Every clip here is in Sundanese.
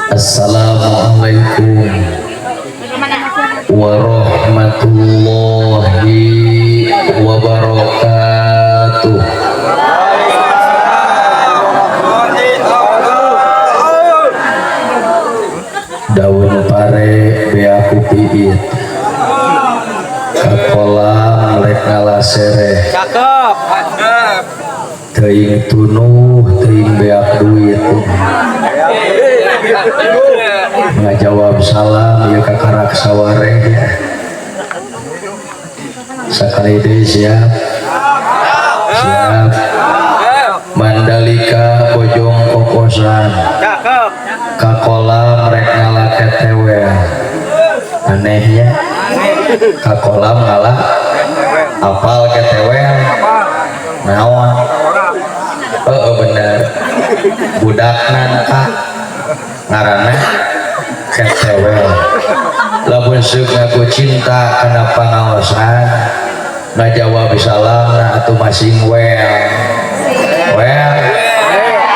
Assalamualaikum warahmatullahi wabarakatuh. Daun pare beak ku piit, ka kolam rek ngala sereh. Cakep. Teuing tunuh, teuing beak duit. Ngajawab salam ya kakarak sawareh ya. Sakali deui, siap siap. Mandalika Bojong Kokosan. Cakep. Ka kolam rek ngala ketewel. Anehnya, ka kolam ngala apal ketewel naon? Oh, bener, budak nangka ngaranna ketewel. Lamun seuk ngaku cinta kana pangaosan, ngajawab salam nah atuh masing well well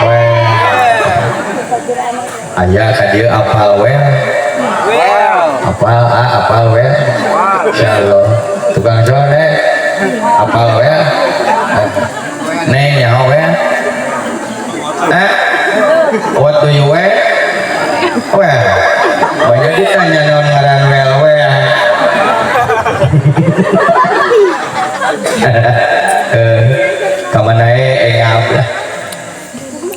well. Aya ka dieu apal well? Well. Apal ah, apal well? Insyaallah. Tukang sound eh, apal well? Neng, nyaho well? Eh, what do you wear? Well, banyak ditanya naon ngaran well well. Eh, kamana engap lah.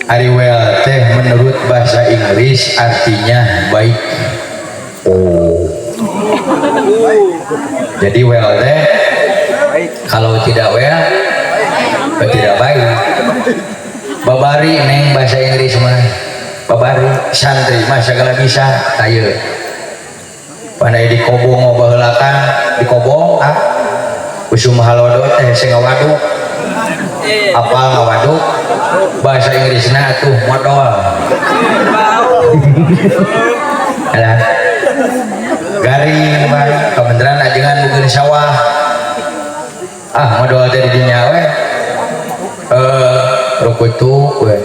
Ari well teh menurut bahasa Inggris artinya baik. Oh, jadi well teh kalau tidak well, eh, tidak baik. Babari, neng, bahasa Inggris mah babari. Santri mah segala bisa. Tayo pandai di kobong baheula kan, di kobong ah usum halodo teh hese ngawaduk. Apal ngawaduk? Bahasa Inggrisna tuh modol. Alah, garing mah kebenaran ajengan bukan sawah ah, modol teh di dinya we. Eh, rukutuk we.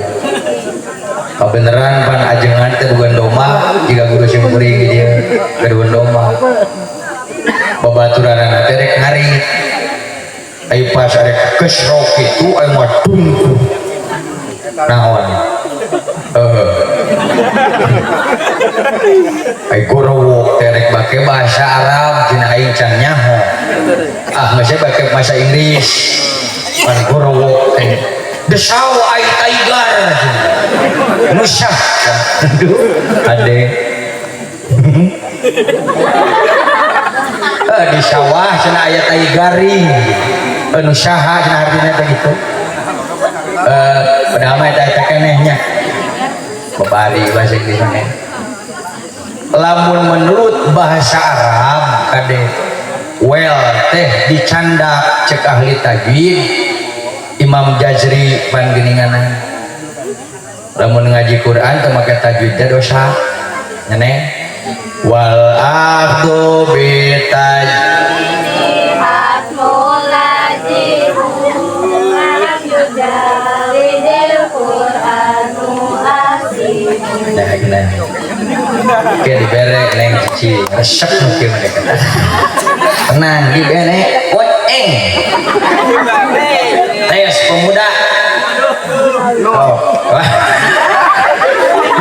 Kebenaran pan ajengan teh bukan domba jika guru sim kuring di dieu gaduhan domba. Babaturanana teh rek ngarit. Ayo pas arek kesrok itu, ayo mah dungku naon? Eh, ayo gorowok teh rek bake bahasa Arab cenah, aing can nyaho ah, geus bake bahasa Inggris. Pan gorowok teh the saw I tiger nusah. Aduh, ade. Eh, di sawah cenah aya tai garing. Eh, nu saha cenah artinya teh gitu? Eh, padahal mah eta eta keneh nya. Babari bahasa Inggris mah. Lamun menurut bahasa Arab, kade, well teh dicandak cek ahli tajwid Imam Jazri pan geuninganan. Lamun ngaji Quran teu make tajwid teh dosa nyeneng. Wal akhdhu bitaj Hatmu lazimu lam yujawidil Qur'anu asimu. Nah, nah. Oke, dibere neng cici resep nu kieu mah deket. Tenang, dibere eng. Tes pemuda. Oh, wah.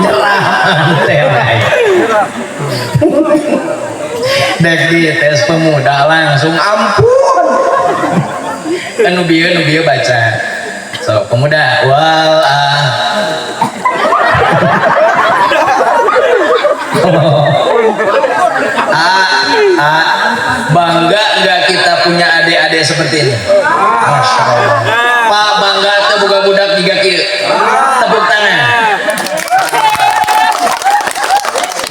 Nyerah teh lain. Dek di tes pemuda langsung ampun. Kan nu bieu baca. So, pemuda wal ah. A, A, bangga nggak kita punya adik-adik seperti ini? Masya Allah. Pak, bangga tuh boga budak jiga kieu? Tepuk tangan.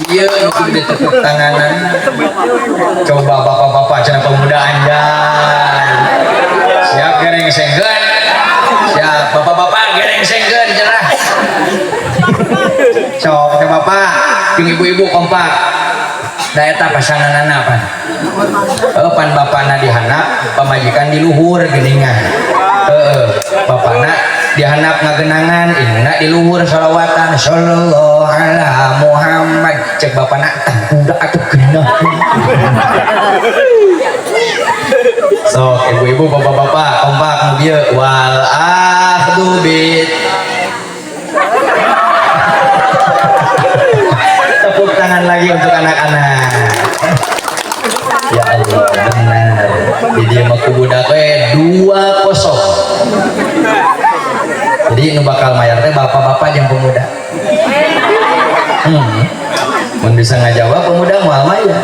Iya, nu kudu ditepuk tanganan. Coba bapak-bapak cenah pemuda anjay. Siap gereng sengkeun? Siap, bapak-bapak gereng sengkeun cenah. Sok ke bapak, jeung ibu-ibu kompak. Da eta pasanganana pan. Eh, pan bapana dihandap, pamajikan di luhur geuningan. Heeh, bapana dihandap ngagenangan, indungna di luhur sholawatan sallallahu. ala Muhammad. Cek bapana tangkuda atuh genah. Sok ibu-ibu bapak-bapak kompak nu bieu wal akhdu bit. Tepuk tangan lagi untuk anak-anak. Ya Allah, benar. Di dia mah ku budak we 2-0. Jadi nu bakal mayar teh bapak-bapak jeung pemuda. Mun bisa ngajawab pemuda moal mayar.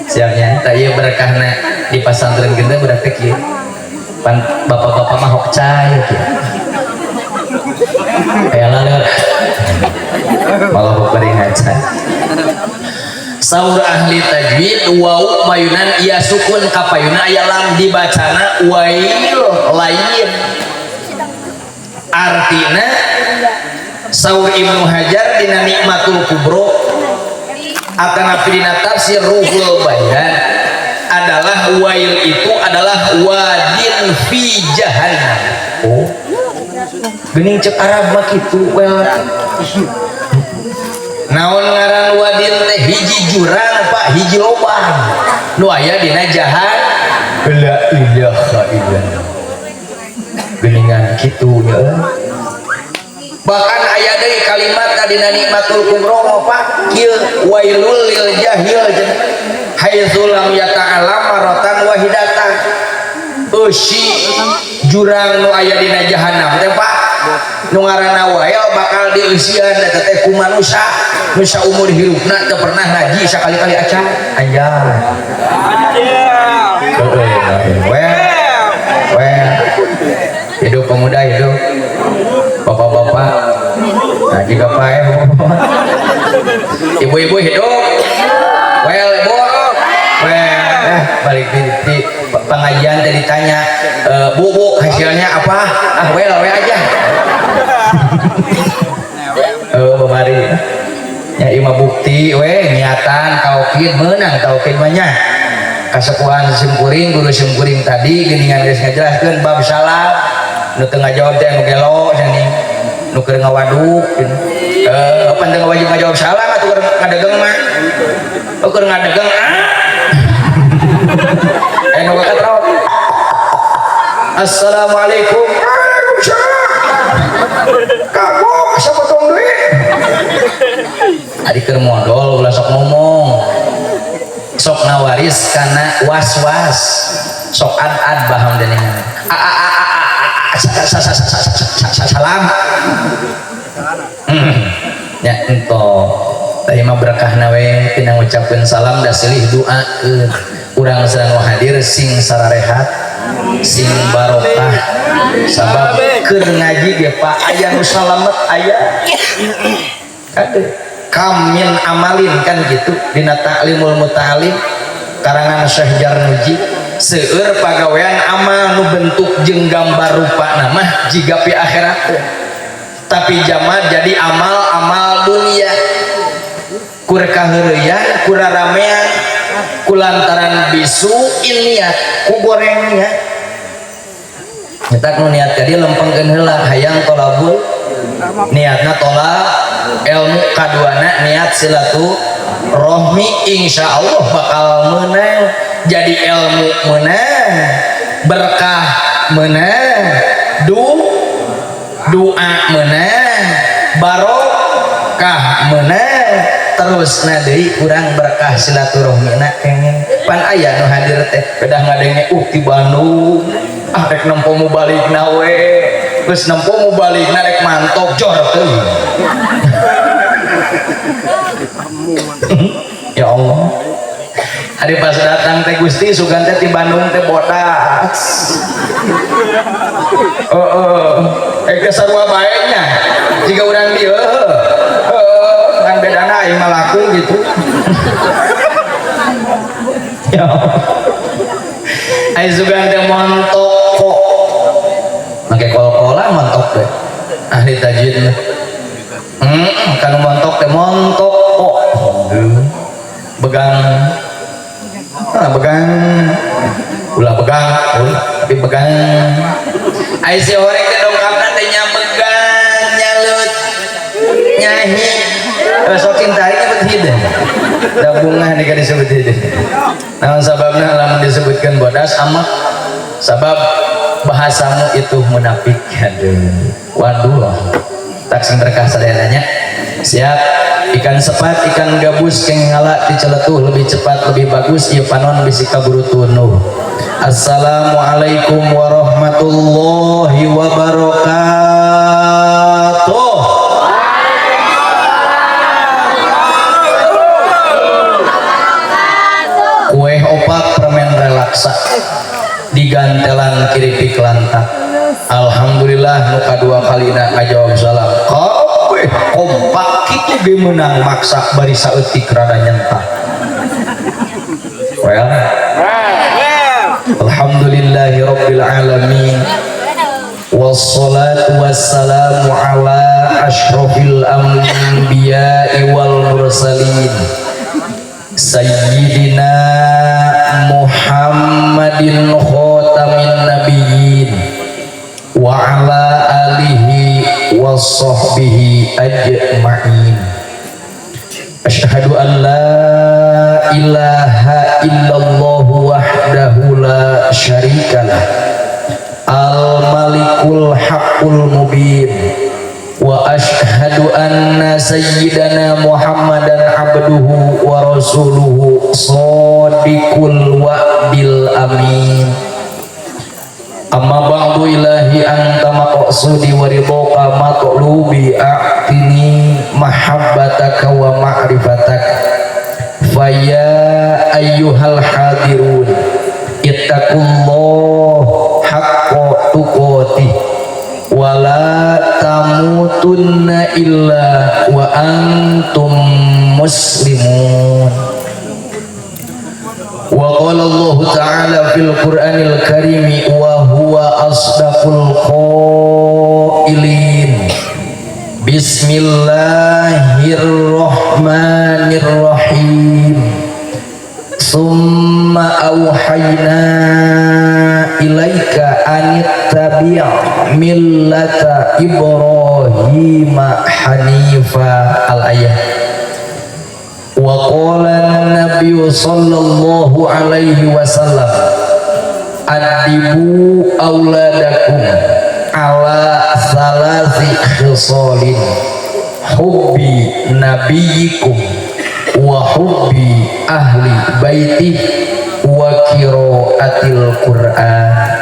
Siapnya, tah ieu berkahna di pasantren kita budak teh kieu. Pan bapak-bapak mah hok cai kieu. Aya laleur. Malah hok bari ngaca. Saur ahli tajwid wau mayunan ia sukun kapayuna aya lam dibacana wail lain. Artina saur Ibnu Hajar dina Nikmatul Kubro atanapi dina tafsir Ruhul Bayan adalah wail itu adalah wadin fi jahannam. Oh. Geuning cek Arab mah kitu well. Naon ngaran wadin teh hiji jurang Pak, hiji lobang nu aya dina jahan. La ilaha illallah. Geuningan kitu nya. Bahkan aya deui kalimat dina Nikmatul Kubro Pak kieu wailul lil jahil haitsu lam yata'allam maratan wahidatan. Eusi jurang nu aya dina jahanam teh Pak nu ngaranna wail bakal dieusian eta teh ku manusa nu saumur hirupna teu pernah ngaji sakali-kali acan. Anjay. Well, hidup pemuda hidup bapak-bapak. Nah, jika pae ibu-ibu hidup. Well, ibu. Well, balik di pengajian tadi ditanya, bu hasilnya apa? Ah, well, well aja. Bemari. Ya ieu mah bukti we niatan taukid meunang taukid mah nya. Kasepuhan simkuring, guru simkuring tadi geuningan geus ngajelaskeun bab salam. Nu teu ngajawab teh anu gelo cenah. Nu keur ngawaduk cenah. Pan teu wajib ngajawab salam atuh keur ngadegeng mah. Oh, keur ngadegeng ah. Nu katrot. Assalamualaikum. Waalaikumsalam. Kagok sapotong duit. Ari keur modol ulah sok ngomong. Sok ngawaris kana was-was. Sok ad-ad baham deningan. A a a a a salam. Ya ento. Tadi mah berkahna we tina ngucapkeun salam da silih doakeun. Urang sareng hadir sing sararehat, sing barokah. Sabab keur ngaji ge Pak aya nu salamet aya. Kade kam min amalin kan gitu dina Ta'limul Muta'alim karangan Syekh Jarnuji seueur pagawean amal nu bentuk jeung gambar rupa mah jiga pi akhirat tapi jama jadi amal-amal dunia kur kaheureuyan kur ramean kulantaran bisu niat ku goreng niat kita nu niat tadi lempengkeun heula hayang tolabul niatna tolak ilmu kaduana niat silaturahmi insyaallah bakal menang jadi ilmu menang berkah menang doa menang barokah menang terus na deui urang berkah silaturahmina kenging pan aya nu hadir teh pedah ngadenge ti Bandung ah rek nempo mu balikna we geus nempo mu balikna rek mantok jor teuing. Ya Allah. Hari pas datang teh Gusti sugan teh ti Bandung teh bodas. Heeh. Sarua bae nya. Jiga urang dieu heeh ngan bedana aing mah laku gitu. Ya. Ai sugan teh montok kok. Make kol-kola montok teh. Ahli tajwid mah. Kanu montok teh montok kok. Begang. Ah, begang. Ulah begang, ulah tapi begang. Ai si horeng teh dongkapna teh nya begang, nyalut, nyahi. Da bungah nih disebut itu. Naon sababna lamun disebutkan bodas amat? Sabab bahasamu itu munafik. Aduh, waduh lah. Tak sing berkah sadayana. Siap. Ikan sepat, ikan gabus, keng ngala diceletuh lebih cepat lebih bagus, ieu panon bisi kaburu tunuh. Assalamualaikum warahmatullahi wabarakatuh. Kue opak permen relaksa digantelan kiripik lantak. Alhamdulillah nu kadua kalina ngajawab salam. Kabeh kompak kitu ge meunang maksa bari saeutik rada nyentak. Well, alhamdulillahi rabbil alamin. Wassalatu wassalamu ala asyrafil anbiya'i wal mursalin sayyidina Muhammadin khatamin nabiyyin wa ala alihi wa sahbihi ajma'in. Asyhadu an la ilaha illallah wahdahu la syarikalah al-malikul haqqul mubin wa asyhadu anna sayyidana Muhammadan abduhu wa rasuluhu shadiqul wa'dil amin. Amma ba'du, ilahi anta maqsudi wa ridhoka matlubi, a'tini mahabbataka wa ma'rifatak. Faya ayyuhal hadirun ittaqullah haqqa tuqatih wa la tamutunna illa wa antum muslimun. Wa qala Allah ta'ala fil Qur'anil Karimi wa huwa asdaqul qailin. Bismillahirrahmanirrahim. Summa auhayna ilaika anittabi' millata Ibrahima hanifa. Al-ayah. Wa qala an-nabiy sallallahu alaihi wasallam, adibu auladakum ala salasi khisalin, hubbi nabiyikum wa hubbi ahli baiti wa qiraatil Qur'an.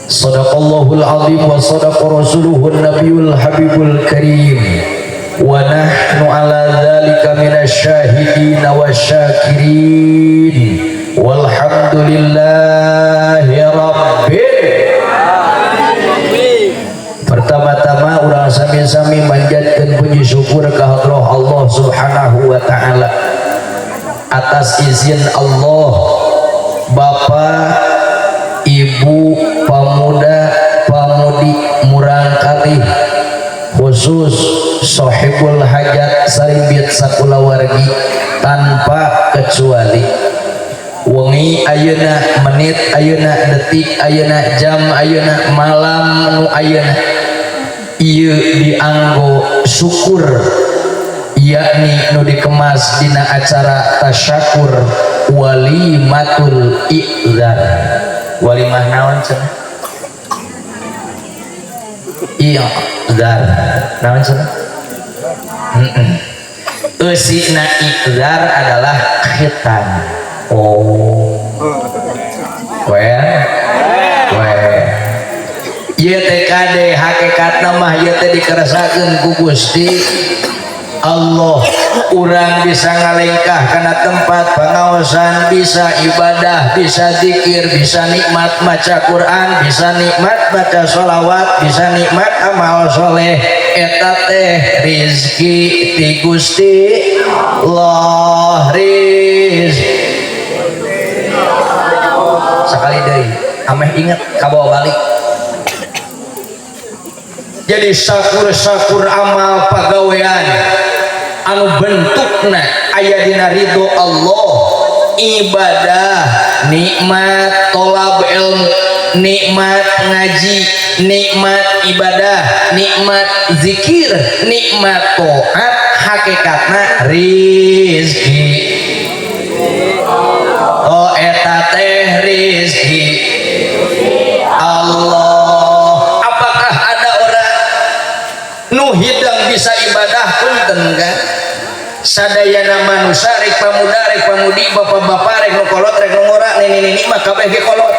Sadaqallahul azim wa sadaqa rasuluhun nabiyul habibul karim wa nahnu ala dzalika minasyahidin wasyakirin walhamdulillahi rabbil. Pertama-tama urang sami-sami manjatkeun puji syukur ka hadrah Allah Subhanahu wa taala. Atas izin Allah, Bapak, Ibu, pemuda, pamudi, murangkalih, khusus sohibul hajat sarimbit sakulawargi tanpa kecuali, wengi ayeuna, menit ayeuna, detik ayeuna, jam ayeuna, malam nu ayeuna, ieu dianggo syukur, yakni nu dikemas dina acara tasyakur walimatul i'dzar. Walimah naon cenah? I'dzar naon cenah? Eusina i'dzar adalah khitan. Oh, well, well, ieu teh kade hakikatna mah ieu teh dikeresakeun ku Gusti Allah. Urang bisa ngalengkah kana tempat pengaosan, bisa ibadah, bisa zikir, bisa nikmat maca Quran, bisa nikmat baca sholawat, bisa nikmat amal soleh. Eta teh rizki ti Gusti Allah. Rizki sekali deui ameh inget kabawa balik. Jadi sakur-sakur amal pagawean anu bentukna aya dina ridho Allah, ibadah, nikmat tolab ilmu, nikmat ngaji, nikmat ibadah, nikmat zikir, nikmat toat. Hakikatna rizki. Oh, eta teh rizki Allah. Apakah ada orang nu hidang bisa ibadah? Punten kan, sadayana manusia, rek pamuda rek pamudi, bapak-bapak rek nu kolot rek nu ngora, nini-nini mah kabeh ge kolot.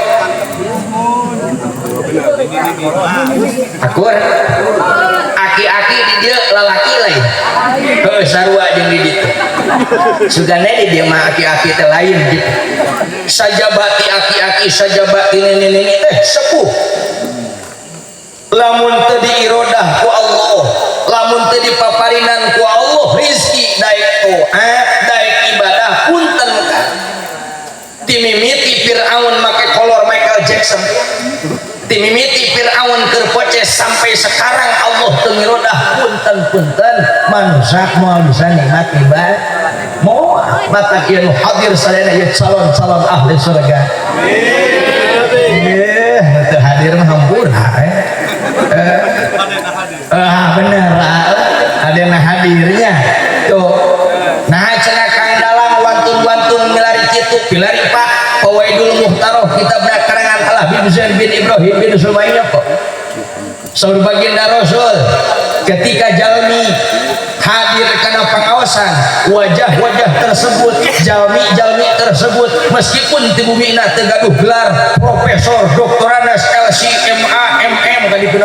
Akur? Aki-aki di dieu lalaki lain? Heuh, sarua jeung di ditu. Sugane di dieu mah aki-aki teh lain gitu. Sajabati aki-aki, sajabati nini-nini teh sepuh, lamun teu diirodah ku Allah, lamun teu dipaparinan ku Allah rizki, daek toat daek ibadah, punten kan, timimiti Fir'aun make kolor Michael Jackson, timimiti Fir'aun keur poces sampai sekarang Allah teu ngirodah, punten-punten, manusia moal bisa nikmat ibadah, moal. Matak ieu nu hadir sadayana ieu calon-calon ahli surga. Eh, teu hadir mah hampura eh. Eh, ah, bener ah, ada yang hadirnya tuh. Nah, cenah Kang Dalang wantun-wantun milari kitu, milari Pak Fawaidul Muhtaroh, kitab karangan Allah bin Zain bin Ibrahim bin Sulaiman kok. Saur baginda Rasul, ketika jalmi hadir karena pengawasan, wajah-wajah tersebut, jalmi-jalmi tersebut, meskipun di bumi teu gaduh gelar profesor, doktorandes, LC, MA, MM kan itu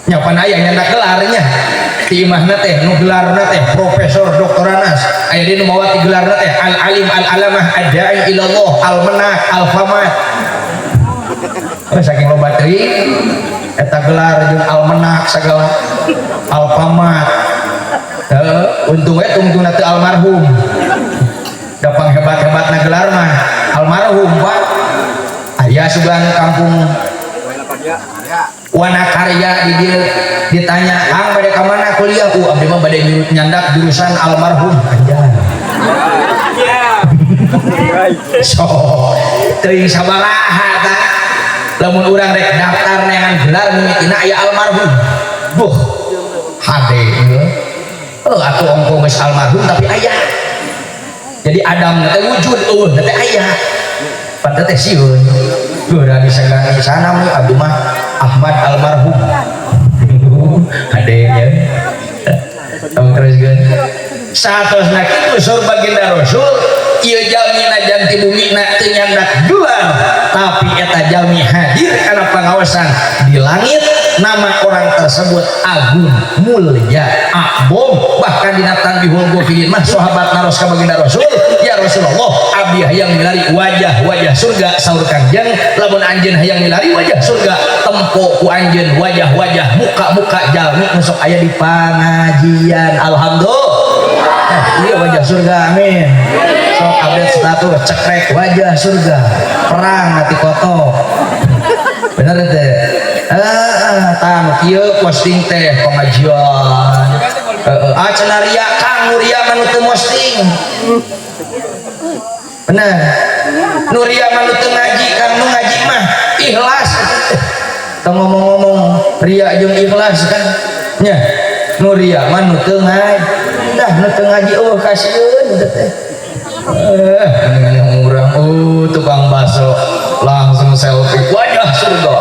nya, pan aya nyandak gelarnya ti imahna teh, nu gelarna teh profesor, doktorandes, aya di nu mawa ti gelarna teh al alim, al alamah, ad-da'i ilallah, al menak, al famat. Oh, saking loba teuing eta gelar jeung almenak segala, alfamat. Heuh, untung we tungtungna teu almarhum. Da panghebat-hebatna gelar mah almarhum, Pak. Aya sugan kampung Wanakarya di dieu ditanya, "Kang, bade ka mana kuliah?" "Abdi mah bade nyandak jurusan almarhum." Anjay. So, teuing sabaraha tah. Lamun urang rek daftar neangan gelar mimitina aya almarhum. Duh, hade ieu. Oh, atuh ongko geus almarhum tapi aya. Jadi Adam teh wujud, eueuh teh aya. Pan teh sieun. Geura disegang di sana mah, abdi mah Ahmad almarhum. Hade nya. Tong teruskeun. Saatosna kitu, saur baginda Rasul, ieu jalmi najan ti bumina teu nyandak gelar, tapi eta jalmi hadir kana pangaosan di langit, nama orang tersebut agung, mulia, akbom. Bahkan dina Tanbihul Ghafilin mah sahabat naros ka baginda Rasul, "Ya Rasulullah, abdi hayang milari wajah-wajah surga." Saur Kangjeng, "Lamun anjeun hayang milari wajah surga, tempo ku anjeun wajah-wajah, muka-muka jalmi nu sok aya di pangajian." Alhamdulillah. Iya, wajah surga, amin. Sok update status cekrek wajah surga, perang nanti koto. Bener teh? Ah, tah kieu posting teh pengajian. Heeh, ah, cenah ria, Kang, nu ria mah nu teu posting. Bener. Nu ria mah nu teu ngaji, Kang, nu ngaji mah ikhlas. Tong ngomong-ngomong ria jeung ikhlas kan. Nya, nu ria mah nu teu ngaji. Dah nu teu ngaji, oh, kasieun teh. Eh, dengan urang, oh, tukang bakso langsung selfie wajah surga.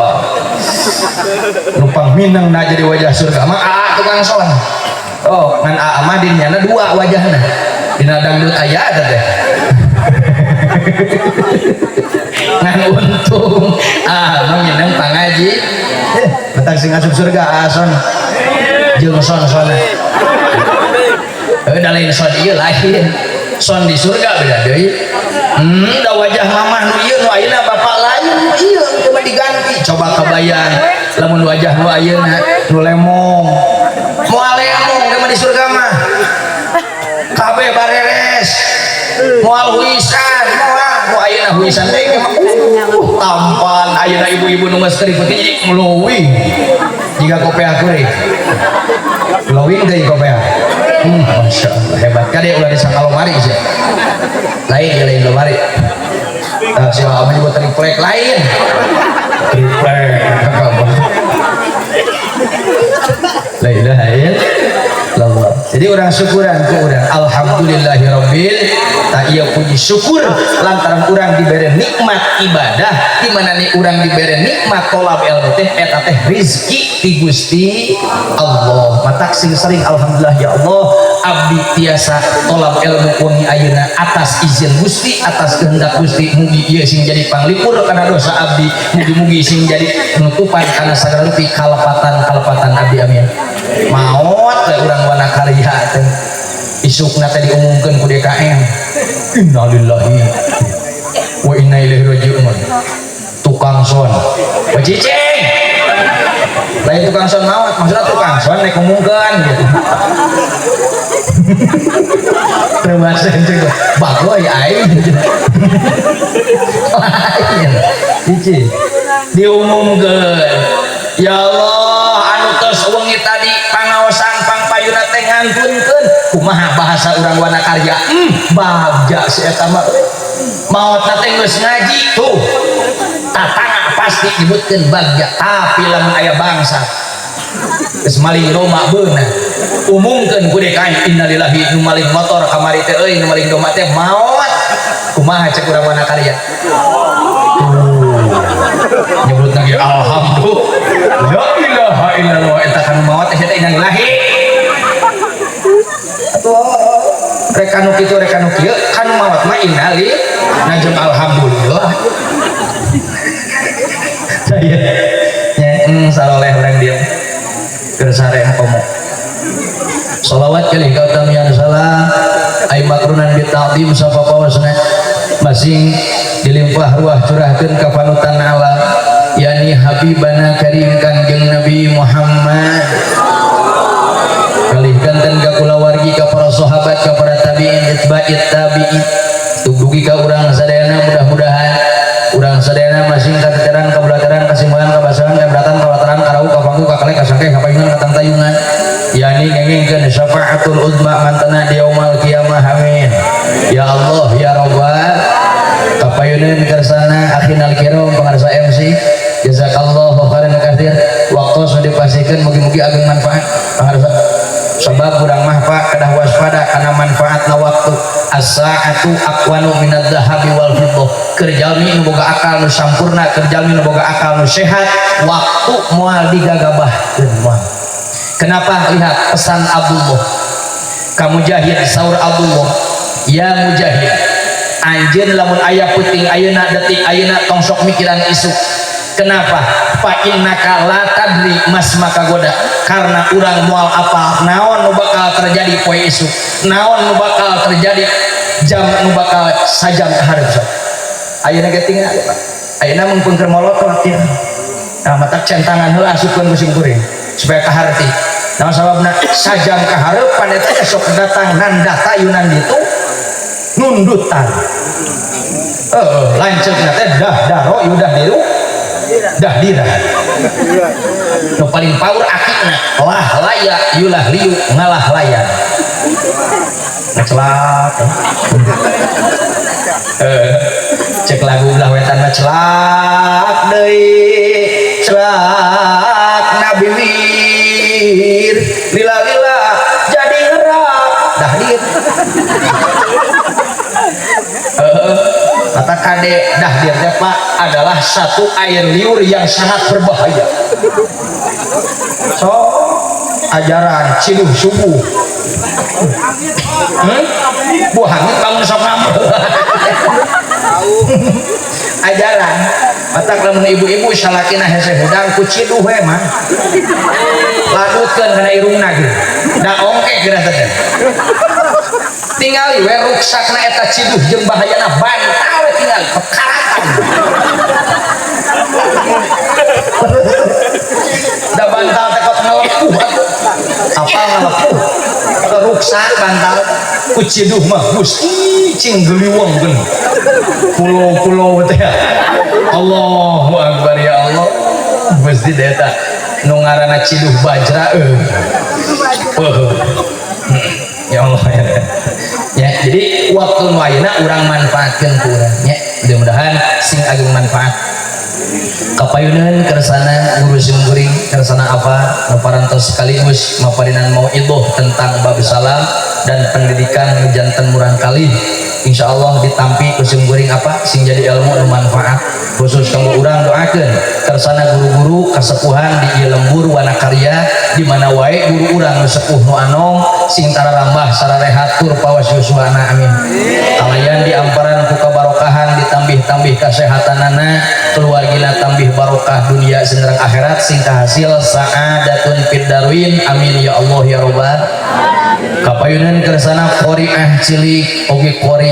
Numpang minang nah jadi wajah surga mah ah tukang son. Oh, ngan aa mah dinyana dua wajahna. Dina dangdut aya eta teh. Ngan untung ah mah minang pangaji. Eh, mentak sing asup surga ah son. Jeung son sona. Eh, da lain son ieu, lain. Son di surga beda deui. Da wajah mamah nu ieu, nu ayeuna bapak lain nu ieu, coba diganti. Coba kabayang lamun wajah nu ayeuna nu lemong. Moal lemong mah di surga mah. Kabeh bareres. Moal huisan, moal nu ayeuna huisan teh mah tampan ayeuna ibu-ibu nu geus keriput jadi glowing. Jika kopeah kuring. Glowing deui kopeah. Masya Allah, hebat. Kade ulah disangka lomari sih. Lain ya, lain lomari. Nah, si Ahmad juga triplek lain. Triplek. La ilaha illallah. Jadi Jadi urang syukuran ku urang, alhamdulillahirabbil. Tak iya puji syukur lantaran urang diberi nikmat ibadah, di mana nih urang diberi nikmat tolab ilmu teh, eta teh rizki ti Gusti Allah. Matak sing sering alhamdulillah, ya Allah, abdi tiasa tolab ilmu wengi ayeuna atas izin Gusti, atas kehendak Gusti. Mugi ieu sing jadi panglipur kana dosa abdi, mugi-mugi sing jadi nutupan kana sagala rupi kalepatan-kalepatan abdi, amin. Maot teh urang Wanakarya teh, isukna teh diumumkeun ku DKM, innalillahi wa inna ilaihi raji'un, tukang sound wa cicing, lain tukang sound maot, maksudnya tukang sound nek umumkeun gitu. Terus juga bagoy aing lain cicing diumumkeun. Ya Allah, anu tos wengi tadi pangaosan pangpayuna teh ngantunkeun, kumaha bahasa urang Wanakarya, bagja si eta mah euy, maotna teh geus ngaji tuh, tatangga pasti nyebutkeun bagja. Tapi lamun aya bangsa geus maling domba beunang, umumkeun ku DKM, innalillahi, nu maling motor kamari teh euy, nu maling domba teh maot, kumaha cek urang Wanakarya? Tuh nyebut lagi alhamdulillah, la ilaha illallah, eta kan maot teh eta innalillahi. Atuh rek kanu kitu, rek kanu kieu, kanu maot mah innali najeng alhamdulillah. Saya nya saroleh urang diem keur sare komo. Salawat kali kautamian salam ay makrunan bi ta'zim sapa pawasna masing dilimpah ruah curahkeun ka panutan alam, yani habibana karim Kangjeng Nabi Muhammad, kalih kanten ka kulawargi, ka para sahabat, ka para tabi'in, itba'it tabi'in, dugi ka urang sadayana. Mudah-mudahan urang sadayana masing kateteran, kabulateran, kasimpulan, kabasahan, kaberatan, kawataran, karau, kapangku, kakale, kasangke, kapayungan, katangtayungan, yani ngengingkeun syafaatul uzma mantana di yaumal kiamah, amin ya Allah ya Rabbal. Kapayuneun kersana akhinal kiram pangarsa MC, jazakallahu khairan katsir. Waktu sudah dipasihkeun, mugi-mugi ageng manfaat pangarsa, sebab urang mah, Pak, kedah waspada karena manfaatna waktu. As-sa'atu aqwanu minadz dzahabi wal fiddah. Keur jalmi nu boga akal nu sampurna, keur jalmi nu boga akal nu sehat, waktu moal digagabahkeun, moal. Kenapa? Lihat pesan Abdullah ka Mujahid. Saur Abdullah, ya Mujahid, anjeun lamun aya peuting ayeuna, detik ayeuna, tong sok mikiran isuk. Kenapa? Fa innaka la tadri masmaka goda, karena urang moal apal naon nu bakal terjadi poe isuk, naon nu bakal terjadi jam nu bakal sajam ka hareup. Sok ayeuna ge tinggal, Pak, ayeuna mung keur molotot ya. Nah, matak centangan heula asupkeun ku sim kuring supaya kaharti. Nah, sababna sajam ka hareupan eta esok datang nandata yunan ditu nundutan. Heeh, lanceukna teh dah daro yudah diru dah dira. Nu paling power akina lah laya yulah liu ngalah layan. Ngecelak. Eh, cek lagu belah wetan mah celak deui, celak Nabi Wir lila-lila jadi ngerak dah dir. Kata kade dah dir teh, Pak, adalah satu air liur yang sangat berbahaya. So ajaran ciduh subuh, Buah hangit bangun sok ngambek. Ajaran matak lamun ibu-ibu salakina hese hudang, ku ciduh we mah ladutkeun kana irungna gitu, da ongke geura teh. Tingali we ruksakna eta ciduh jeung bahayana bantal we, tingali kekaratan da bantal teh kot ngelepuh atuh, apa ngelepuh ruksak bantal ku ciduh mah. Gusti, cing geliweng geun pulau-pulau teh. Allahu akbar, ya Allah Gusti, eta nu ngaranna ciduh bajra euy. Ya Allah ya. Ya, jadi waktu nu ayeuna urang manfaatkeun ku urang nya. Mudah-mudahan sing ageng manfaat. Kapayunan kersana guru simkuring, kersana apa nu parantos sekaligus maparinan mauidhoh tentang bab salam dan pendidikan janten murang kali. Insya Allah ditampi ku simkuring apa sing jadi ilmu nu manfaat khusus kanggo urang. Doakeun kersana guru-guru kasepuhan di ieu lembur Wanakarya, di mana wae guru urang nu sepuh nu anom, sing tararambah sararehat tur pawas yuswana, amin. Kalayan diamparan ku kabarokahan, ditambih-tambih kasehatanana, keluargina tambih barokah dunia sareng akhirat, sing kahasil sa'adatun fid daruin, amin ya Allah ya robbal. Kapayunan kersana qoriah cilik oge qori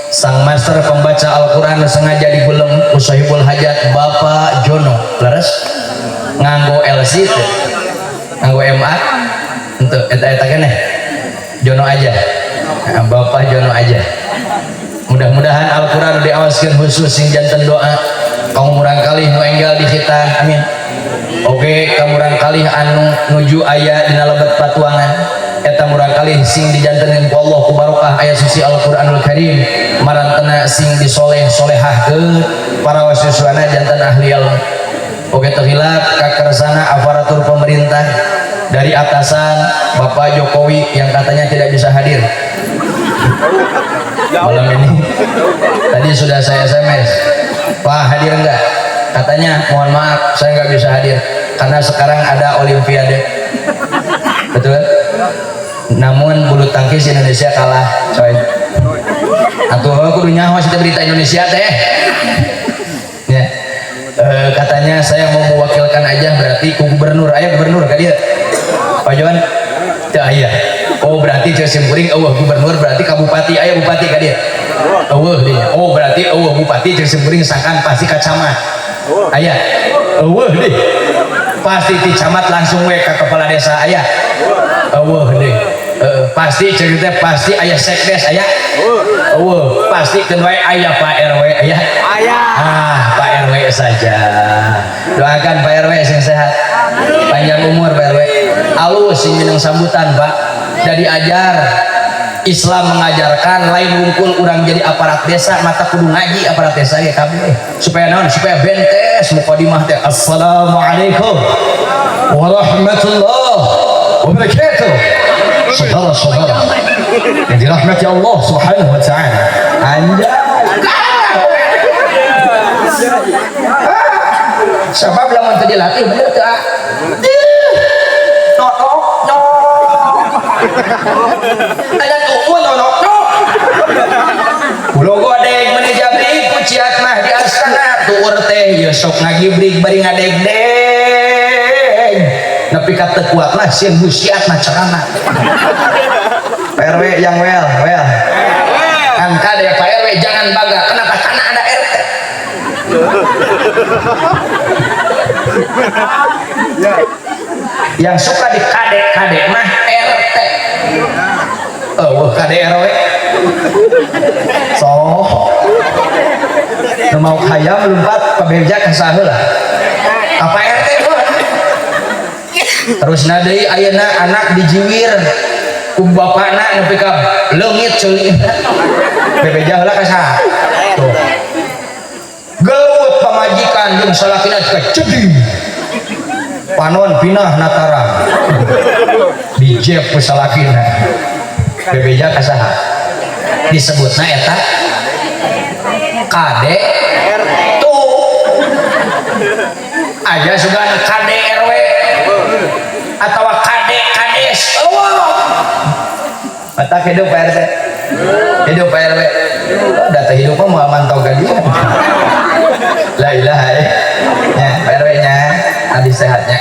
sang master pembaca Al-Quran sengaja digulem ku sahibul hajat Bapak Jono. Leres nganggo LC teh, nganggo MA untuk eta-eta keneh Jono aja. Nah, Bapak Jono aja, mudah-mudahan Al-Quran diawaskeun khusus sing janten doa kaum murang kalih nu enggal di khitan, amin. Oke, ka murang kalih anu nuju aya dina lebet patuangan eta murang kalih sing dijantenin ku Allah ku barokah ayat suci Al-Qur'anul Karim, marantena sing disoleh solehahkeun para wasiswana janten ahli ilmu. Oke, teu hilap kakersana aparatur pemerintah dari atasan Bapak Jokowi yang katanya tidak bisa hadir malam ini. Tadi sudah saya SMS, "Pak, hadir enggak?" Katanya, "Mohon maaf, saya nggak bisa hadir karena sekarang ada olimpiade." Betul, namun bulu tangkis Indonesia kalah, coy. Atuh kudu nyaho sih berita Indonesia teh ya. Katanya saya mau mewakilkan aja, berarti ku gubernur. Aya gubernur ka dieu, Pak Johan? Teu aya. Oh, berarti ceu simkuring euweuh gubernur, berarti ka bupati. Aya bupati ka dieu? Euweuh dinya. Oh, berarti euweuh bupati, ceu simkuring sangkan pasti ka camat. Aya? Euweuh deh. Pasti ti camat langsung we ka kepala desa. Aya? Euweuh deh. Pasti ceu teh pasti aya sekdes. Aya? Euweuh. Pasti keun wae aya Pak RW. Aya? Aya. Ah, Pak RW saja. Doakan Pak RW sing sehat, panjang umur Pak RW. Alus sing minang sambutan, Pak. Jadi ajar Islam mengajarkan lain wungkul urang jadi aparat desa mata kudu ngaji aparat desa ya kabeh. Supaya naon? Supaya bentes mukadimah teh, "Assalamualaikum warahmatullahi wabarakatuh, saudara-saudara yang dirahmati Allah Subhanahu wa taala." Anjay, sebab lamun teu dilatih, bener teu, ah? No no no, ada umum no no no. Kulo godeg meni jabrik ku ciat mah di astana tuur teh ye sok ngagibrik bari ngadeg-deg nepi ka teu kuat lah sieun busiat mah ceramah. Pak RW yang well well kan kade Pak RW jangan bangga. Kenapa? Karena ada RT. Yang suka di kade-kade mah RT. Oh, kade RW so nu mau hayam lompat pabeja ka saheula apa RT mah. Terus deui ayeuna anak dijiwir ku bapakna nepi ka leungit ceulina, bebeja heula ka saha? Tuh, gelut pamajikan jeung salakina cedih panon pinah natarang dijeb ku salakina, bebeja ka saha? Disebutna eta KD tuh aja sugan KD RW atau KD kades. Oh, mata hidup Pak RT, hidup Pak RW. Oh, data hidup mah moal mantau ka dia. La ilaha ya, ya Pak RW nya habis sehatnya.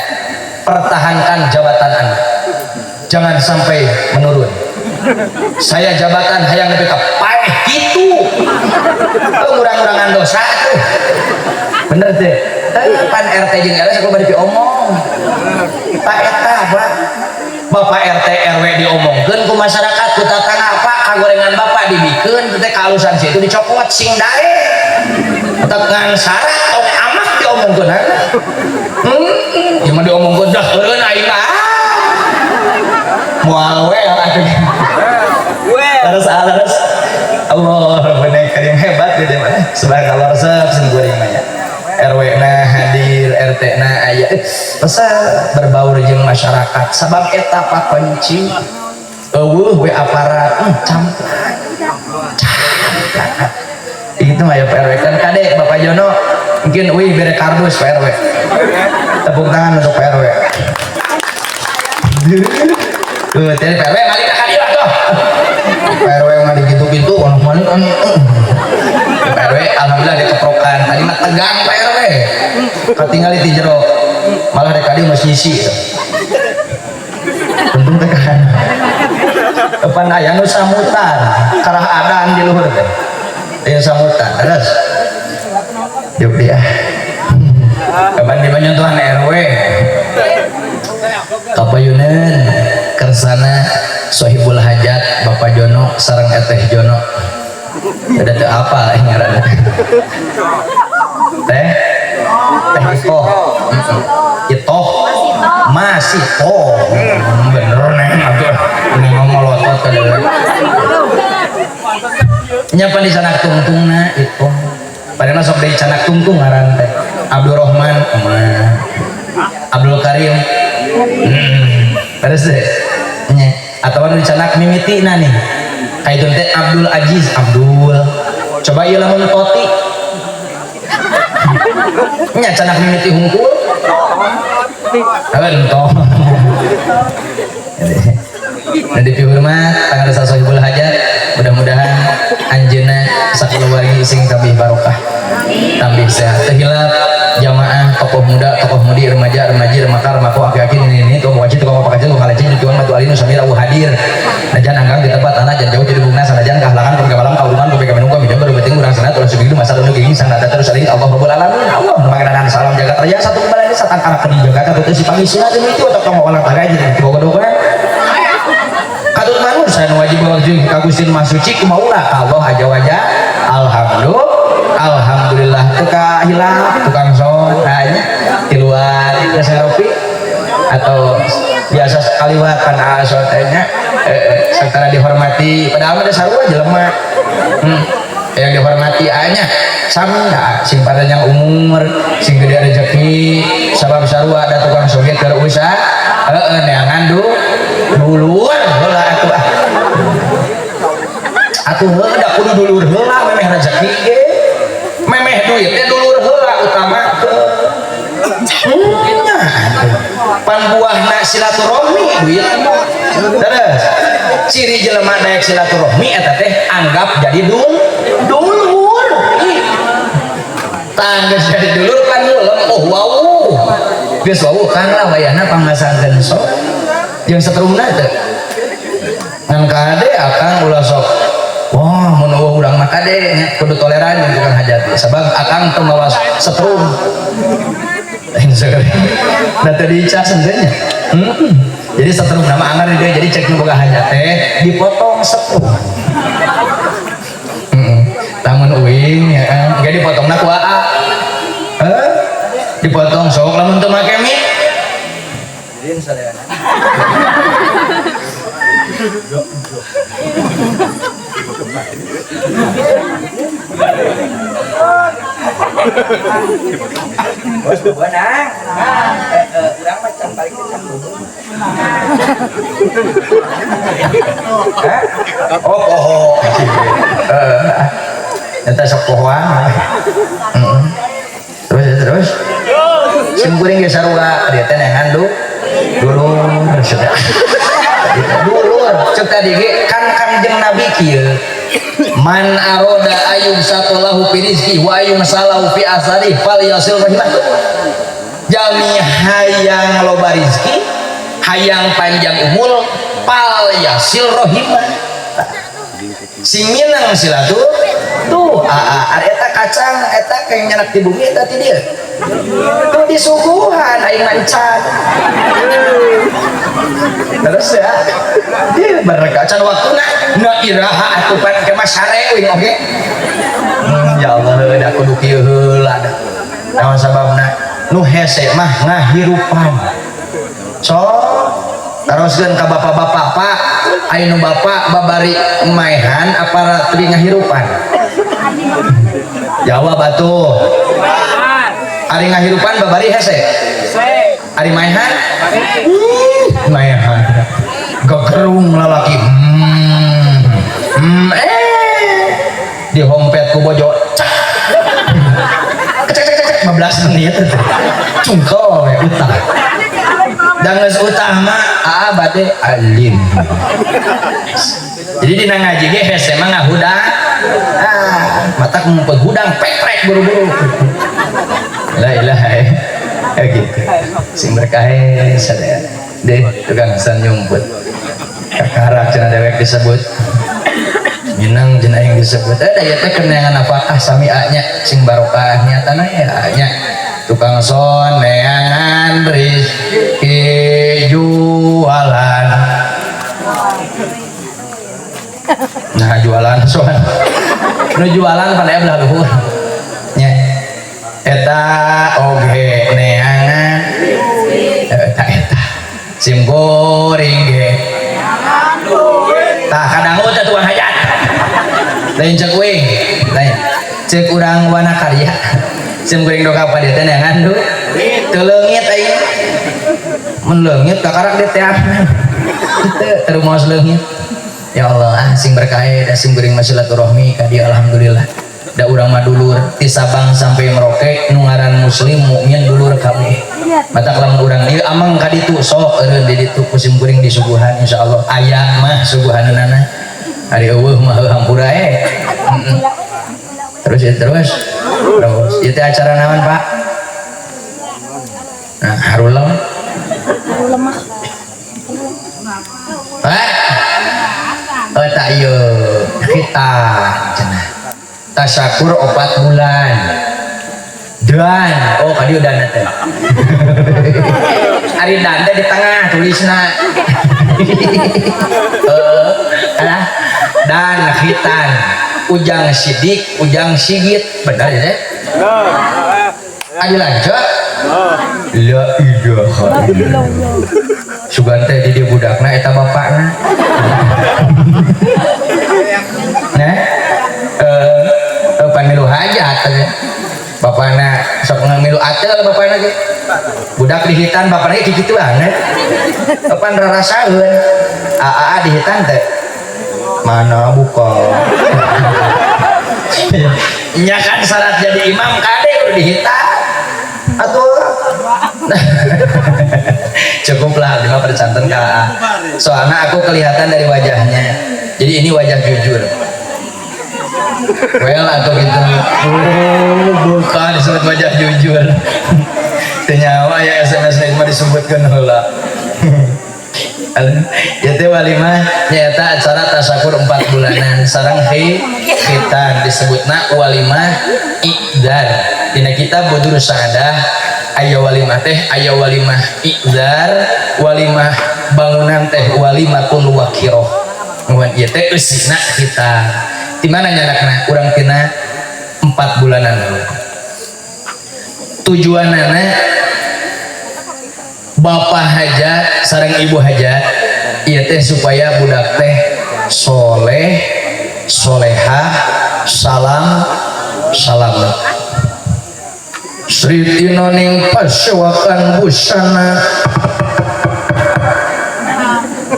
Pertahankan jabatan Anda, jangan sampai menurun. Saya jabatan hayang lebih ke paeh gitu, ngurang-ngurangan dosa tuh, bener teh? Pan RT jeung RW aku bari diomong Pak eta Pak. Bapak RT RW diomongkeun ku masyarakat, ku tatangga, "Pak, kagorengan Bapak dibikeun teh kahalusan situ dicopot." Sing dae tetep ngan syarat tong amak diomongkeun aja. Ieu mah diomongkeun dah eureun aing mah moal we atuh. Well. Terus terus Allah Rabbana karim, hebat gitu mah. Subhanallah, resep sing goreng mah ya. RW na hadir, RT na aya, resep berbaur jeung masyarakat, sabab eta pakunci. Euweuh we aparat, camplak camplak. Itu mah ya Pak RW kan. Kade Bapak Jono, mungkin wih bere kardus Pak RW. Tepuk tangan untuk Pak RW. Tuh, tadi Pak RW balik ka dieu atuh. Pak RW mah gitu-gitu, orang mana kan. Pak RW alhamdulillah dikeprokan. Tadi mah tegang Pak RW. Katingali ti jero. Malah rek ka dieu geus nyisi. Untung teh kan. Depan aya nu samutan, karah adan di luhur teh. Aya samutan, terus. Yuk dia. Kapan di banyentuhan RW? Kapayuneun kersana Sohibul Hajat Bapak Jono sareng Eteh Jono. Ada teu apa ngaranna? Teh Teh Iko. Itoh. Masih toh. Bener neng atuh. Neng ngomong lotot ka deui. Nya pan dicanak tungtungna itu. Padahal sok deui canak tungtung ngaran teh. Abdurrahman mah. Abdul Karim. Terus deh. Nya atawa nu dicanak mimitina nih. Kaitun teh Abdul Aziz, Abdul. Coba ieu lamun Toti. Nya canak mimiti hungkul. Entong. Dan dipihormat pangarsa Sohibul Hajat, mudah-mudahan anjeunna sakeluargi sing tambih barokah, tambih sehat. Teu hilap jamaah, tokoh muda, tokoh mudi, remaja, remaji, remakar, remako, aki-aki, nini, tukang wajib, tukang apa kecil, tukang lecing, tukang batu alinu, samira, hadir. Najan anggang di tempat tanah, jangan jauh jadi bungna, sanajan kahalangan, kumpul malam, kauluman, kumpul minum, minum, baru beting, urang sanat, urang sugidu, masa dulu gigi, sang nada terus saling Allah Rabbul Alamin, Allah, makanan salam jagat raya, satu kembali satan anak kedi jaga, katut si pagi sila, itu, atau kamu orang tagay, jadi boga-boga. Katut manusia nu wajib wajib ka Gusti Maha Suci kumaha ka Allah aja wajah. Alhamdulillah, alhamdulillah teu kahilap tukang son tanya tiluan biasa ngopi atau biasa kaliwat kan aso teh nya, secara dihormati, padahal mah sarua jelema. Yang dihormati anya sami da sing panjang umur, sing gede rezeki, sabab sarua ada tukang soge keur usaha, heeh, neangan du dulur heula atuh, ah atuh heuh da kudu dulur heula memeh rezeki ge, memeh duit teh dulur heula utama nya pan buahna silaturahmi duit. Terus ciri jelema daek silaturahmi eta teh anggap jadi dulur. Ih. Tah geus jadi dulur kan ngulem, oh wow, geus wawuh kan lah wayahna pangasangkeun sok jeung setrumna teh ngan kade akang ulah sok wah mun eueuh urang mah kade nya kudu toleran jeung tukang hajat sabab akang teu mawa setrum. Lain sekali. Nah tadi dicas nya. Jadi setrum nama angar dia, jadi cek nu boga hajat teh dipotong setrum. Lamun uing ya kan engke dipotongna ku aa. Heuh? Dipotong sok lamun teu make mie. Sadayana. Bos bebenang. Urang mah can balik ke can bubur. Hah? Oh, poho. Eta sok pohoan. Heeh. Terus terus. Sim kuring ge sarua, dia teh neangan du dulur sudah. Dulur, cek tadi ge kan Kangjeng Nabi kieu. Man aroda ayum satulahu fi rizki wa ayum salahu fi asari fal yasil rahimah. Jami hayang loba rizki, hayang panjang umur, fal yasil rahimah. Sing minang silatur tuh aa ari eta kacang eta kayak nyanak di bumi eta ti dieu. Tuh disuguhan aing mah encan. Terus ya, dia berkacan waktuna na iraha atuh pan ke mah sare uing oge. Ya Allah da kudu kieu heula da. Naon sababna? Nu hese mah ngahirupan. So, taroskeun ka bapak-bapak, Pak, aya nu bapak babari maehan apa teu ngahirupan? Jawab atuh. Ari ngahirupan babari hese. Ari maehan? Maehan. Gegerung lalaki. Dihompet ku bojo. Cak. Cek cek cek cek 15 menit. Cungkel we utah. Da geus utah mah aa bade alim. Jadi dina ngaji ge hese mah ngahudang. Ah, matak ngumpet hudang pekrek buru-buru. La ilaha gitu. Sing berkah sadaya. Deh tukang san nyumput. Kakarak cenah dewek disebut. Minang cenah yang disebut. Eh da ieu teh keur neangan nafkah sami nya sing barokah niatana ya nya. Tukang son neangan rizki jualan. Nah jualan son. Nu jualan pada belah luhur. Nya. Eta oge neangan eta eta sim goreng ge. Tah kadangu teh tukang hajat. Lain cek uing, lain. Cek urang Wanakarya. Sim goreng dongkap ka dieu teh neangan du. Teu leungit aing. Mun leungit kakarak di teangan. Teu terus leungit. Ya Allah, ah sing berkah da sim goreng mah silaturahmi ka dieu alhamdulillah. Da urang mah dulur ti Sabang sampai Merauke nu ngaran muslim mukmin dulur kabeh. Matak lamun urang ieu amang ka ditu sok eureun di ditu ku sim kuring disuguhan insyaallah aya mah suguhanana. Ari eueuh mah heuh hampura eh. Terus ya terus. Terus ieu teh acara naon, Pak? Nah, harulem. Lemah. Hah? Oh tak ieu khitan cenah. Tasyakur 4 bulan. Dan oh kadi udah teh. Ari dan teh di tengah tulisna. Alah dan khitan Ujang Sidik, Ujang Sigit, benar ya teh? Ayo lanjut. La ilaha illallah. Sugan teh di dieu budakna eta bapakna. Nah, pan milu hajat teh. Bapakna sok milu atel bapakna ge. Budak dihitan bapakna ge kikituan eh. Kapan rarasaeun. Aa dihitan teh. Mana buka. Nya kan syarat jadi imam kade udah dihitan. Atuh. Cukuplah lima percanten ka AA. Soalnya aku kelihatan dari wajahnya. Jadi ini wajah jujur. Well atau gitu. Oh, bukan disebut wajah jujur. Teu nyawa ya SMS nya mah disebutkeun heula. Ya teh walimah nyaeta acara tasyakur 4 bulanan sareng khitan disebutna walimah i'dzar. Dina kitab Budur Sa'adah aya walimah teh aya walimah i'dzar, walimah bangunan teh walimatul wakiroh. Mun ieu teh eusina khitan. Di mana nyanakna? Urang tina 4 bulanan. Tujuanana bapak hajat sareng ibu hajat ieu teh supaya budak teh soleh, solehah, salam, salamet. Sri tinoning pasewakan busana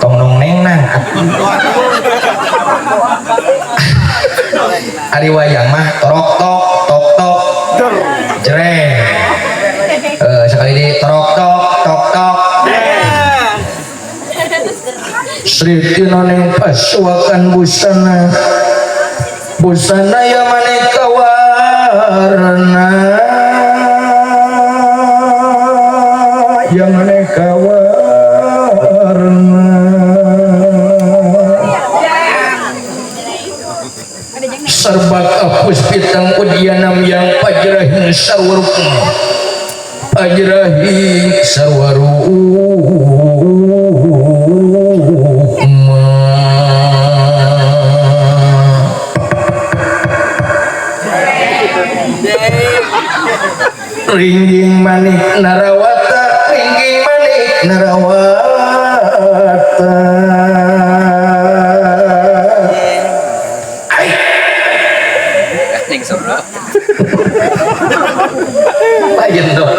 tong nong neng nang. Ari wayang mah torok tok tok tok jreng. Sekali di torok tok tok tok. Sri tinoning pasewakan busana busana ya maneka warna yang maneka warna serbak apus pitang udianam yang pajrahing sarwarup pajrahing sarwarup. Ringging manik narawata, ringging manik narawata. Ai. Lain dong.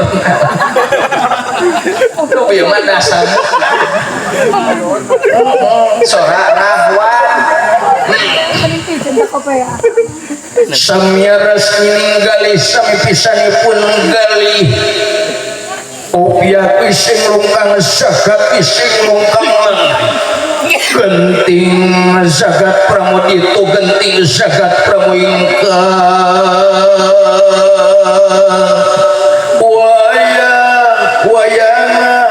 Lu ieu mah dasar. Sora rahwan. Samiaras galih sami pisanipun galih. Upya ising lungkang sagat ising lungkang genting zagat pramodito genting zagat pramoingka wayang wayangan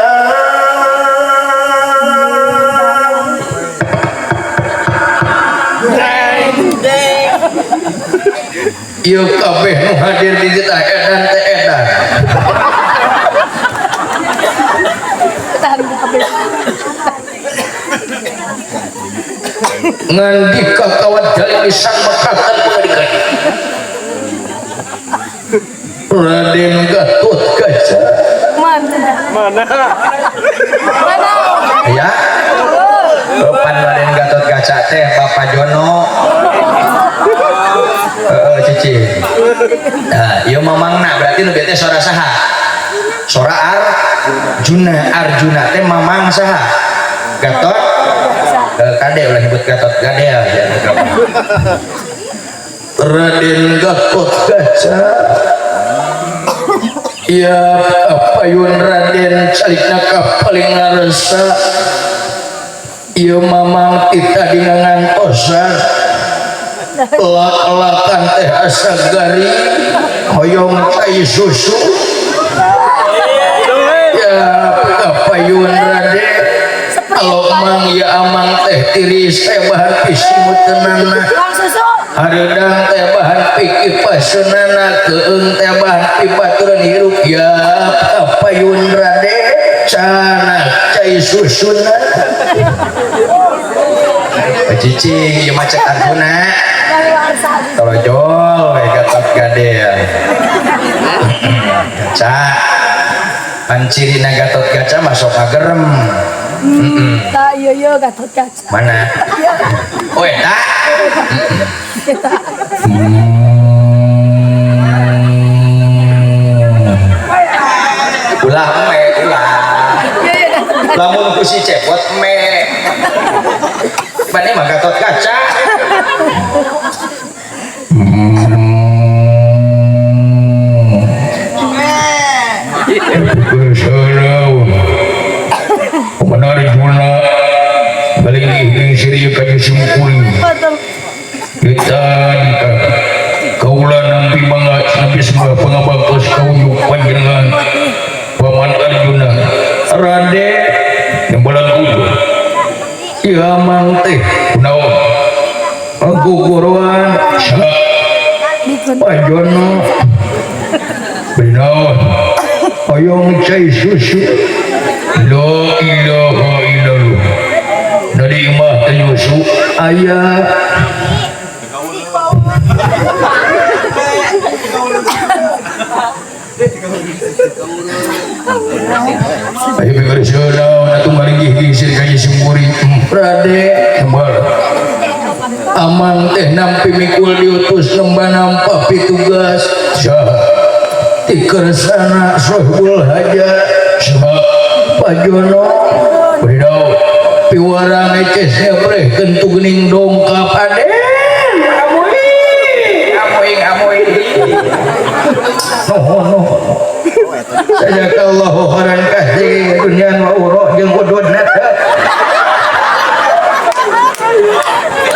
ieu kabeh nu hadir di dieu edan teh edan. Ngandika kawat jalin lisan mekatan pengadikan Raden Gatot Kaca. Mana? Mana? Ya, Pan Raden Gatot Kaca teh Bapak Jono. Cici. Nah, ieu mamangna berarti nu teh sora saha? Sora Arjuna. Arjuna teh mamang saha? Gatot kade ulah nyebut Gatot Gadel ya. Raden Gatot Kaca. Ya apayun Raden calikna ka paling ngaresa. Ieu mamang tita dingangantosan. Lak-lakan teh asa garing hoyong cai susu. Ya apayun Raden kalau emang ya amang teh tiris teh bahan pisimutenana hareudang teh bahan pikipaseunana keung teh bahan pibaturan hirup. Ya apayun Raden cana cai susuna. Cicing ieu mah cek Arjuna tolojol we Gatot Gadel. Kaca pan cirina Gatot Kaca masuk kagerem. Tak iya iya Gatot Kaca. Mana? Oh eta. Ulah me ulah. Lamun ku si Cepot me. Bani mah Gatot Kaca. Kaula nampi mangga nampi sembah pangabaktos kaunjuk panjenengan Paman Arjuna Raden nembalan udur. Ieu mang teh kunaon guguruan saha Pak Jono benaon hoyong cai susu. La ilaha illallah. Dari imah teh nyusu aya. Ayo bekerja naon atuh ngalinggih-gisir ka simkuring. Raden Tembal. Amang teh nampi mikul diutus nemba nampa pitugas saha ti kersana Sohibul Hajat saha Pak Jono beri daun piwarang eces ngebreh kentu gening dongkap aden amuing amuing amuing nuhun nuhun sajakallahu khairan katsir dunya wa ukhra jeung ududna.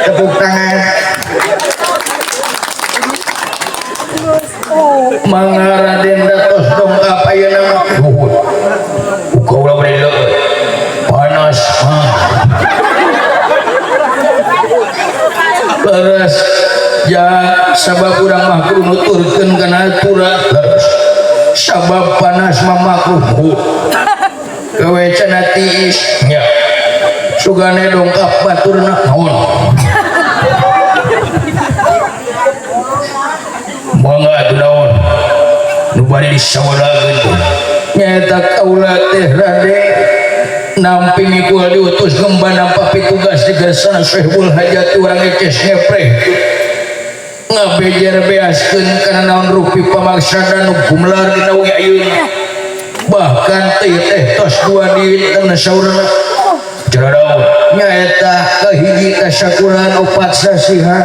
Tepuk tangan. Mangga Raden datos dongkap ayeuna mah nuhun. Kaula bari leueut panas mah. Leres ya sabab urang mah kudu nuturkeun kana aturan. Leres sabab panas mah makruh. Gawe cenah tiis nya. Sugane dongkap baturna naon. Mangga atuh naon nu bade disawalakeun nyaeta kaula teh Raden nampi mikul diutus gemba nampa pitugas di gersana Sohibul Hajat urang eces ngepreh. Ngabejer beaskeun kana naon rupi pamaksana nu gumelar dina wengi ayeuna. Bahkan teh teh tos dua dinten saurna. Jaradaun nyaeta kahiji tasyakuran opat sasihan.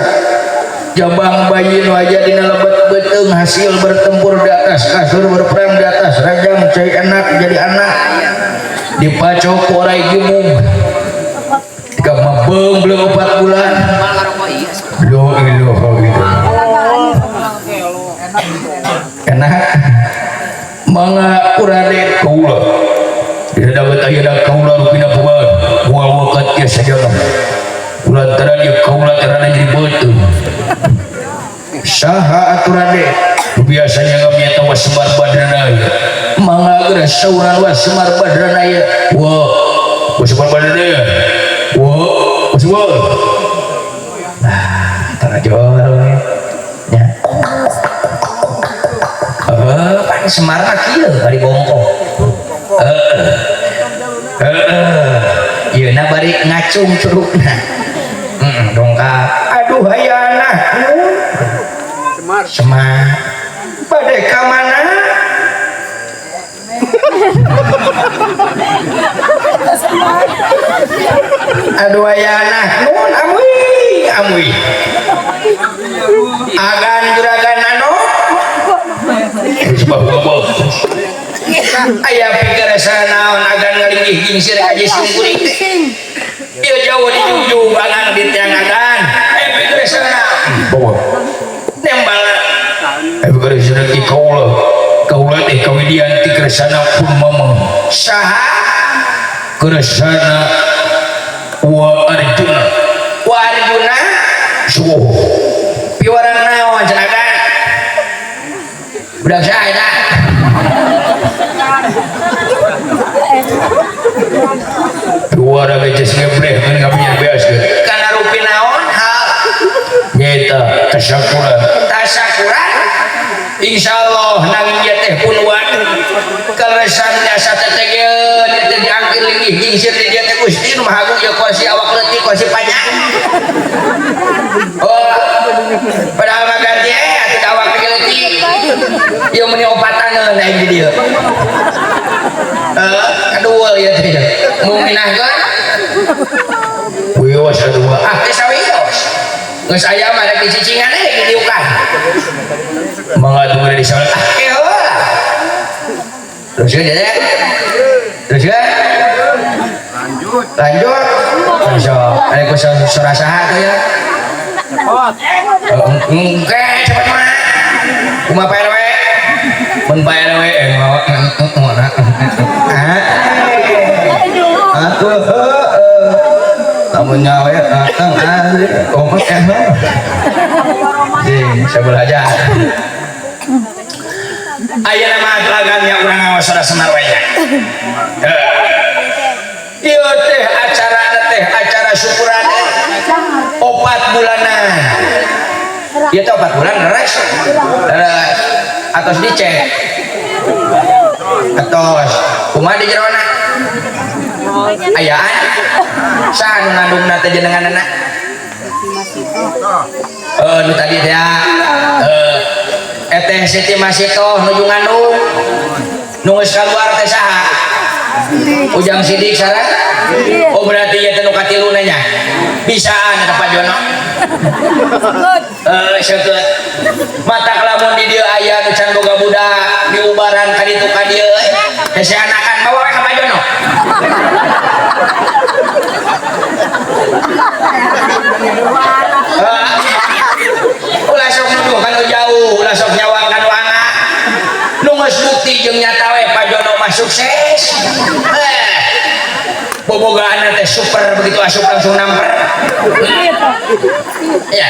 Jabang bayi nu aya dina lebet beuteung hasil bertempur di atas kasur, berperang di atas ranjang, cai enak jadi anak dipacok ku orai gimung tiga mabeng belum 4 bulan. La ilaha illallah, enak. Mangga urade kaula dina dapat ayeuna kaula rupina kumaha moal wakat ya sajaga kulantaran ieu kaula terana jadi beuteung. Saha aturade biasanya ngamieta wa Semar Badranaya? Mangga geura sauran wa Semar Badranaya, wa wa Semar Badranaya, wa wa Semar. Nah, tarajol nya. Eh, pan Semar mah kieu bari bongkok. Heeh heeh, ieu na bari ngacung curugna. Heeh, dongkap. Aduh, hayana Semar. Semar bade ka mana? Aduh, ayana nun amui amui agan juragan anu aya pikir naon agan ngalinggih gingsir haji sungkuring teh ieu jauh dijunjung agan di tiang agan aya pikir naon nembal aya pikir ki kaula kaula teh kawidian ti kersana pun mamang saha kersana wa arjuna wa arjuna subuh piwarang naon cenah agan budak saha eta? Piwarang geus ngebreh mun ngabian beaskeun kana rupi naon hal nyaeta tasyakuran tasyakuran insyaallah nanging ieu teh pun wan kaleresan jasa tetegeun teh diangkir linggih gingsir di dieu teh Gusti nu Maha Agung ieu kursi awak leutik kursi panjang. Oh, padahal mah ganti atuh da awak ge leutik ieu meuni opataneun aing di dieu. Heeh, kaduul ieu teh muminahkeun wios kadua ah teh sawios geus aya mah rek dicicingan we didiukan mangga tunggu di sana ah heula terus ya terus ya Lanjut. Lanjut so ada ku sora saha tuh ya. Cepot. Engke cepet mah kumaha Pak RW mun Pak RW atuh heeh lamun nyawe oh eh sebelah aja ayeuna mah lagannya urang ngawas sora Semar we nya. Ieu teh acara teh acara syukuran 4 bulanan. Ieu teh 4 bulan leres. Leres. Atos dicek. Atos. Kumaha di jerona? Ayaan. Saha nu ngandungna teh jenenganna? Nu tadi teh eteh Siti Masitoh nuju ngandung. Nu geus kaluar teh saha? Ujang Sidik sareng? Oh berarti ieu teh nu katiluna nya. Bisaan ka Pak Jono. Seukeut. Mata lamun di dieu aya nu can boga budak diubaran ka ditu ka dieu hese anakan bawa we ka Pak Jono. Ulah sok nuduh kanu jauh, ulah sok nyawang kanu angga. Nu geus bukti jeung nyata we Pak Jono mah sukses. Bobogaan teh super begitu asup langsung namper. Ya.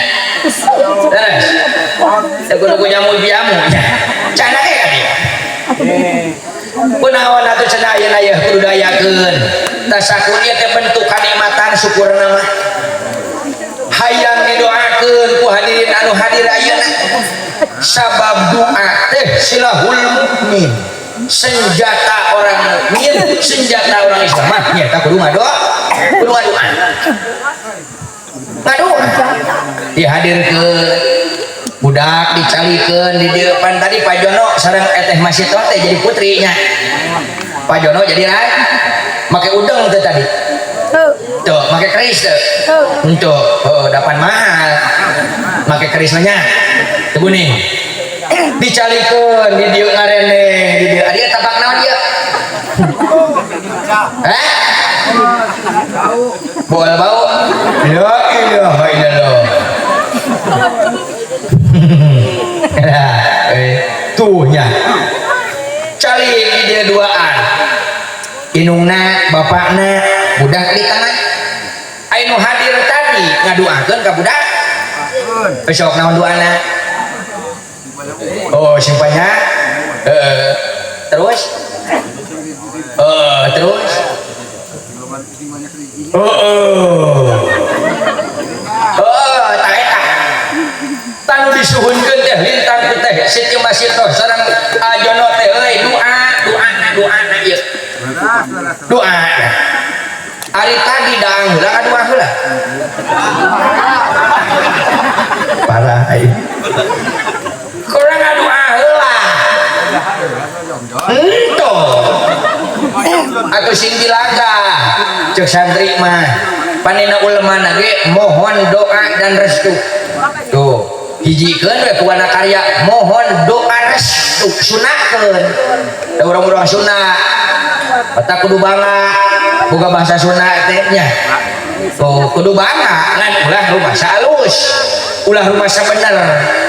Terus. Teu kudu jamu-jamu. Cana ge ka dieu. Kunaon atuh cenah ayeuna yeuh kudu dayakeun. Tasakur ieu teh bentuk kanikmatan syukurna mah. Hayang didoakeun ku hadirin anu hadir ayeuna. Sabab doa teh silahul mukmin. Senjata orang mukmin, senjata orang Islam mah nyaeta kudu ngadoa, kudu ngadoa. Ngadoa. Dihadirkeun. Budak dicalikeun di dieu. Pan tadi Pak Jono sareng Eteh Masito teh jadi putrinya. Pak Jono jadi rai make udeng teh tadi. Tuh. Tuh, make keris teh. Tuh. Untuk, oh, dapan mahal. Make keris mah nya. Teu geuning. Dicalikeun di dieu ngarene, di dieu. Adi tapak naon ieu? Hah? Bol bau. La ilaha illallah. Nah, tuh nya. Calik di dieu duaan. Indungna, bapakna, budak di tangan. Anu hadir tadi ngaduakeun ka budak. Besok naon doana? Oh, simpanya. Terus? Terus? Oh, oh, tak eta. Tanu disuhunkeun teh lintang teh Siti Masito sareng Ajono teh euy doa, doana, doana ieu. Doa. Ari tadi daang heula ngadoa heula. Parah aing. Kurang ngadoa heula. Henteu. Atuh sing dilaga. Cek santri mah. Panena ulama ge mohon doa dan restu. Tuh, hijikeun we ku karya mohon doa restu sunahkeun. Da urang-urang sunah. Mata kudu bangga boga bahasa Sunda teh nya. Tuh, kudu bangga ngan ulah rumasa alus. Ulah rumasa bener.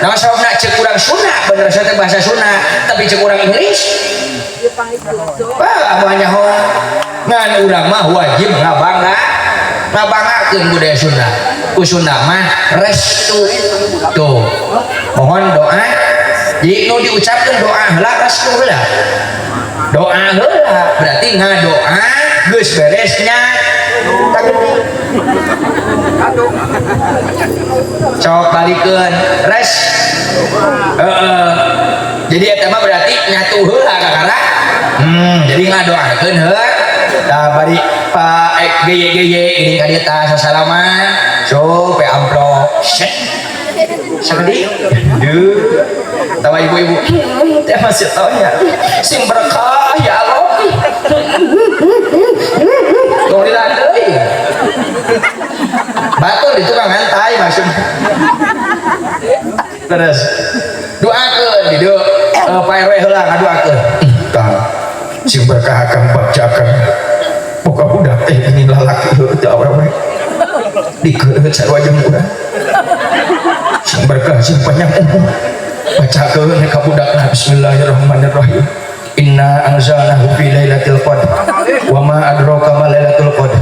Nah, sababna cek urang Sunda bener saya teh bahasa Sunda, tapi cek urang Inggris. Wah, moal nyaho. Ngan urang mah wajib ngabangga. Ngabanggakeun budaya Sunda. Ku Sunda mah restu. Tuh. Mohon doa. Jadi nu diucapkeun doa heula restu heula. Doa heula berarti ngadoa geus beresnya cok balikeun res. Heeh. Jadi eta mah berarti nyatu heula kakara. Jadi ngadoakeun heula tah bari Pak geye-geye ini ka dieu tah sasalaman. So pe amplop. Set. Sakedik. Duh. Tawa ibu-ibu. Teh masih taunya. Sing berkah ya Allah. Tong lila deui. Batur di tukang ngantai maksudnya. Terus doakeun di dieu Pak RW heula ngadoakeun. Tah sing berkah akang bagja akang. Boga budak teh ini lalaki heueuh teu awewe. Dikeut sarua jeung urang. Sing berkah sing panjang umur. Bacakeun ka budakna bismillahirrahmanirrahim. Inna anzalnahu fi lailatul qadr wa ma adraka ma lailatul qadr.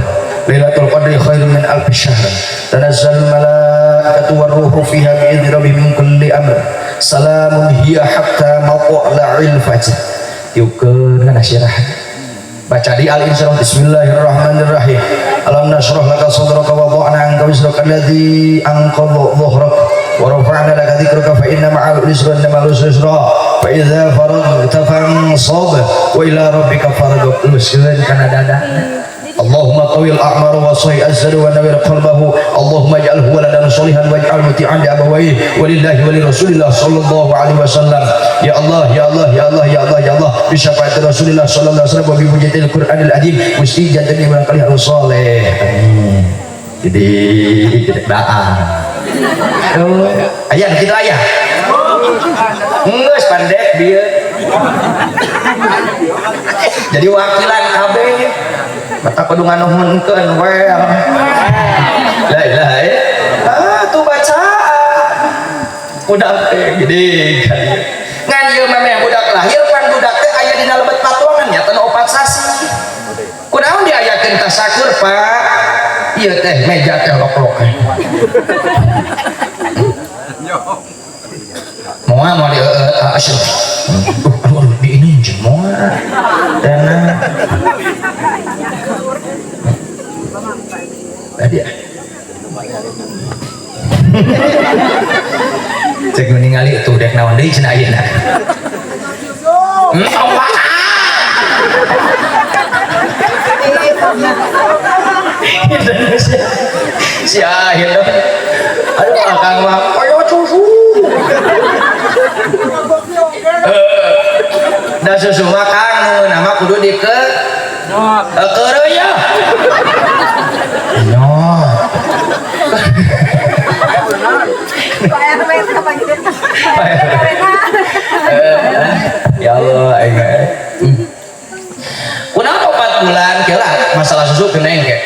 Lailatul qadri khairun min alfi syahr. Tanazzalul malaikatu warruhu fiha bi idzni rabbihim min kulli amr. Salamun hiya hatta matla'il fajr. Tiukeun kana sirah. Baca di Al-Insyirah bismillahirrahmanirrahim. Alam nashrah laka sadraka wa wada'na anka wizraka alladzi anqadha dhahrak wa rafa'na laka dzikraka fa inna ma'al usri inna ma'al usri yusra fa idza faragta fansab wa ila rabbika farghab. Luskeun kana dada. Allahumma tawil a'mar wa sahih azzaru wa nawwir qalbahu. Allahumma ij'alhu waladan sholihan waj'alhu muti'an li abawayhi wa lillahi wa li rasulillah sallallahu alaihi wasallam. Ya Allah, ya Allah, ya Allah, ya Allah, ya Allah, bi syafaati Rasulillah sallallahu alaihi wasallam wa bi mujatil Qur'anil azim gusti janten urang kalih anu saleh. Amin. Jadi doa. Oh, aya kitu aya. Geus pandek bieu. Jadi wakilan kabeh mata kudu nganuhunkeun we. La ilaha illallah. Ah, tuh bacaan. Budak teh gede ngan ieu mah meh budak lahir pan budak teh aya dina lebet patuangan nya teh 4 sasi. Kunaon diayakeun tasakur, Pak? Ieu teh meja teh lok-lok. Moal moal di asup. Aduh, aduh, di ini jeung moal. Dana. Tadi ya. Cek ningali tuh dek naon deui cenah ayeuna. Indonesia. Si akhir dong. Aduh, akang mah koyo susu. Da susu mah, Kang, nu nama kudu di ke Nyot. Keureuy ya. Nyot. Pak RW apa gitu? Ya Allah, aing. Kunaon 4 bulan kira masalah susu kena engke.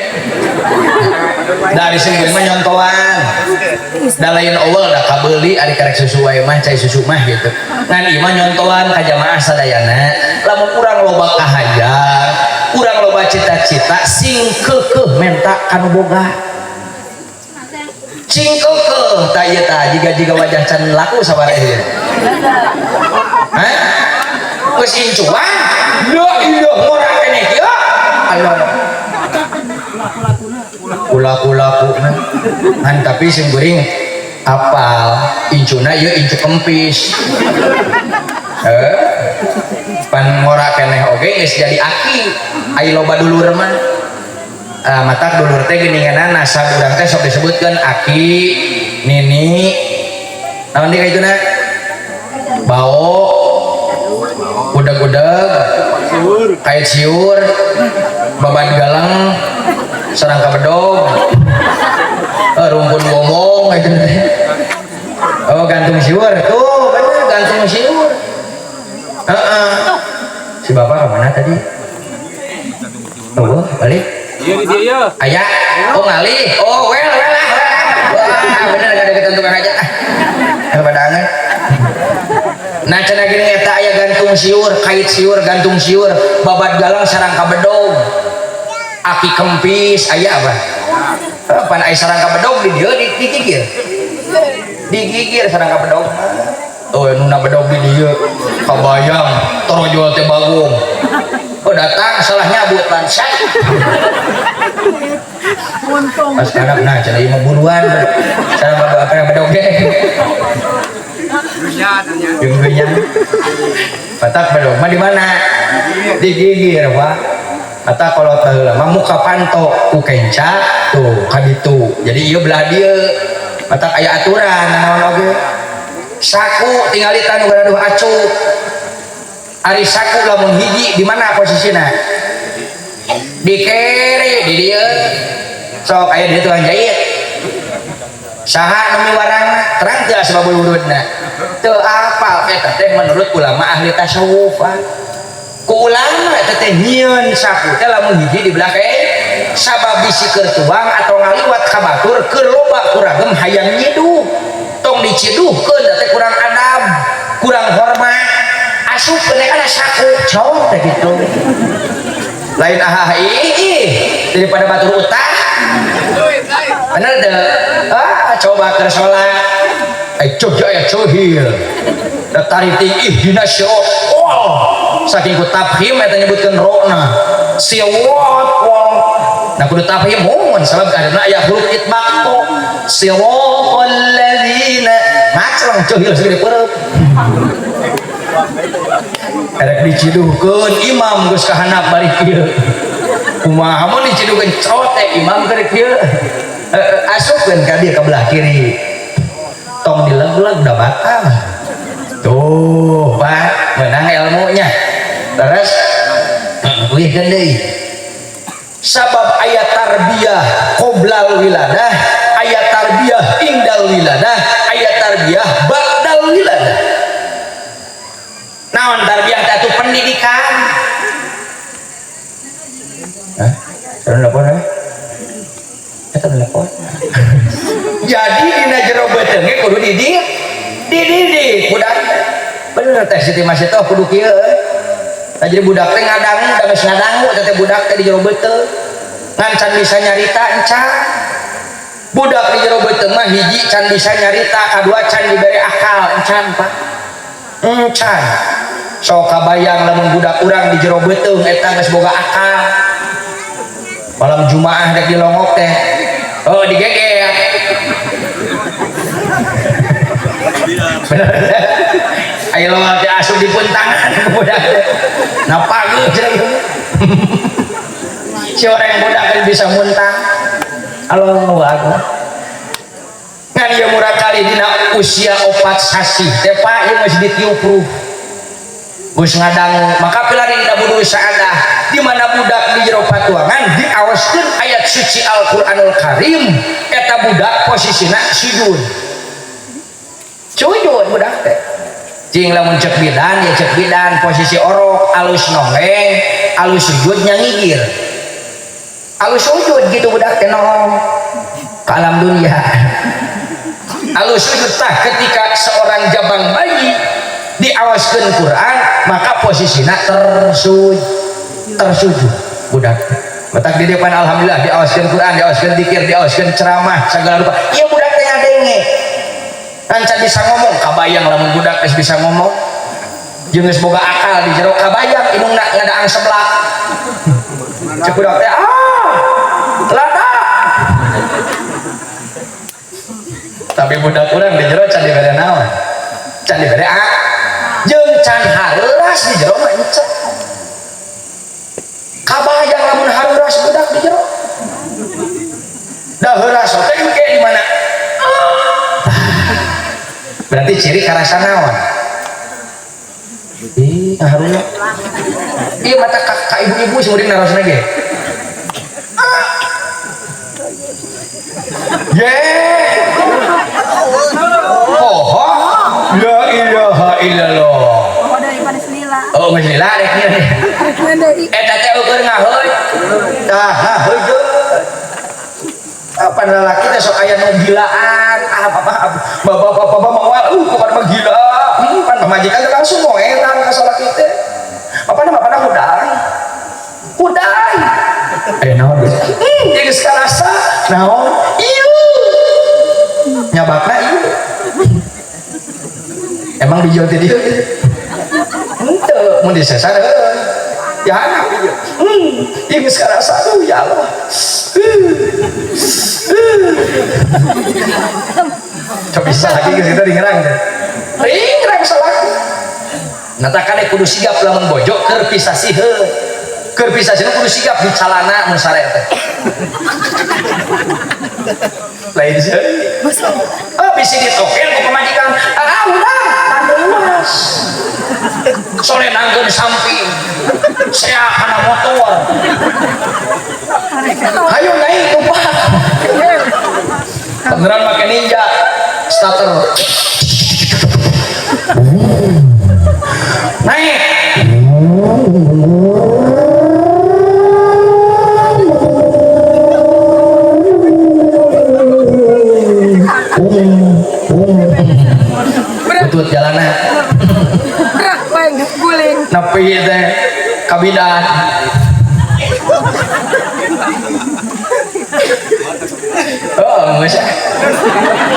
Dari sini mah nyontoan. Da lain awal da kabeuli ari karek susu wae mah, cai susu mah gitu. Ngan ieu mah nyontoan ka jamaah sadayana, lamun urang loba kahayang, urang loba cita-cita, sing keukeuh menta kanu boga. Sing keukeuh tah ieu tah jiga-jiga wajah can laku sabaraha ieu. Hah? Geus incuan? La ilah, ngora keneh kieu. Allah. Kula-kulaku ngan tapi sing kuring apal incuna ieu incu kempis. Eh? Pan ngora keneh oge geus jadi aki. Ai loba dulur mah. Ah, matak dulur teh geuninganna nasab urang teh sok disebutkeun aki, nini. Naon deui ka ituna? Bao, udeg-udeg, kait siur, babat galang, sarangka bedog, rumpun ngomong itu teh. Oh, gantung siur tuh, bener, gantung siur. Heeh. Si bapak kemana tadi? Oh, balik. Iya di dia ya. Aya, oh ngalih, oh well well lah, well lah. Wah, bener gak ada ketentuan aja. Ah, padangan. Nah, cenah gini eta aya gantung siur, kait siur, gantung siur, babat galang, sarangka bedog. Aki kempis aya apa? Eh, pan aya sarangka bedog di dieu di digigir. Digigir sarangka bedog. Oh, nuna bedog di dieu. Kabayang torojol teh bagong. Oh, datang salah nyabut langsat. Untung. Pas anak nah cenah ieu mah buruan. Sarang apa bedog ge. Dunya, dunya. Junggunya. Batak bedog mah di mana? Digigir, Pak. Kata kalau baheula mah muka panto ku kenca tuh ka ditu. Jadi ieu belah dieu. Matak aya aturan naon oge. Saku tingali tanu gaduh acu. Ari saku lamun hiji di mana posisina? Di kiri, di dieu. Sok aya di tukang jahit. Saha nu miwarang terang teu asbabul wurudna? Teu apal eta teh menurut ulama ahli tasawuf. Ah. Ku ulama eta teh nyieun saku teh lamun hiji di belah kiri sabab bisi keur tuang atau ngaliwat ka batur keur loba kuragem hayang nyiduh. Tong diciduhkeun teh kurang adab, kurang hormat. Asupkeun kana saku cowok teh gitu. Lain ah ih daripada batur utah. Bener deh. Ah, coba ke sholat. Eh, coba ya cohil. Tariting ihdina syirot. Wah, saking ku tafhim eta nyebutkeun rona. Siwat wah. Nah kudu tafhim mun sabab karena aya huruf itbaq to. Siratal ladzina macleng cohil segede peureub. Erek diciduhkeun imam geus kahandap bari kieu. Kumaha mun diciduhkeun cot teh imam keur kieu. Asupkeun ka dieu ka belah kiri. Tong dileg-leg da batal. Tuh, Pak, menang ilmunya. Terus wihkeun deui. Sabab aya tarbiyah qoblal wiladah, aya tarbiyah indal wiladah, aya tarbiyah ba'dal wiladah. Naon tarbiyah teh atuh pendidikan. Hah? Sareng telepon eh? Eta telepon. Jadi dina jero beuteung ge kudu didik, dididik budak. Bener teh Siti Masitoh kudu kieu euy. Nah, jadi budak teh ngadangu, da geus ngadangu teh budak teh di jero beuteung. Ngan can bisa nyarita encan. Budak di jero beuteung mah hiji can bisa nyarita, kadua can dibere akal encan, Pak. Encan. Sok kabayang lamun budak urang di jero beuteung eta geus boga akal. Malam Jumaah dek dilongok teh. Oh, digeger. Bener. Ayo lo teh asup di puntangan budak teh. Nah paguh cenah ieu. Si orang yang budak kan bisa muntah. Allahu Akbar. Ngan ieu murah kali dina usia 4 sasih teh Pak ieu geus ditiup ruh. Geus ngadangu maka pilari dina budu saadah di mana budak di jero patuangan diawaskeun ayat suci Al-Qur'anul Karim eta budak posisina sujud. Sujud budak teh. Cing lamun cek bidan ya cek bidan posisi orok alus nongleng, alus sujud nya ngigir. Alus sujud gitu budak teh noong ke alam dunia. Alus sujud tah ketika seorang jabang bayi diawaskeun Quran maka posisinya tersujud budak matak di depan alhamdulillah diawaskeun Quran, diawaskeun dikir, diawaskeun ceramah segala rupa ieu budak teh ngadenge kan can bisa ngomong kabayang lamun budak geus bisa ngomong jeung geus boga akal di jero kabayang indungna ngadaang seblak cek budak teh ah lada tapi budak urang di jero can dibere naon can dibere ah jeung can hareuras di jero mah encet kabayang lamun hareuras budak di jero da heuras teh engke di mana berarti ciri karasa naon ih ngaharuna ieu mata ka ibu-ibu seuring narosna ge ye oh la ilaha illallah. Oh daripada selila. Oh geus lila rek nya. Eta teh ukur ngaheuy. Tah ngaheuy. Apa lalaki teh sok aya nu gilaan, ah apa bapak-bapak moal bukan mah gila. Pan pamajikan teh langsung moeran ka salaki teh. Bapana bapana hudang. Hudang. Eh naon geus? Geus karasa. Naon? Ieu. Nyabakna ieu. Emang dijual ti dieu? Henteu, mun disesar heueuh. Ya anak ieu. Ieu geus karasa aduh ya Allah. Coba bisa lagi geus kita dingerang teh. Ringrang salaki. Natakan kudu sigap lamun bojo keur pisasieun. Keur pisasieun kudu sigap di calana mun sare teh. Lain seuri. Oh bisi ditokel ku pamajikan. Ah udah luas. Sore nangkeun samping. Sea kana motor. Hayu naik tumpah. Beneran make ninja starter. Naik. Butut jalanan. Berak bang guling. Nepi teh kabidan. Oh, geus.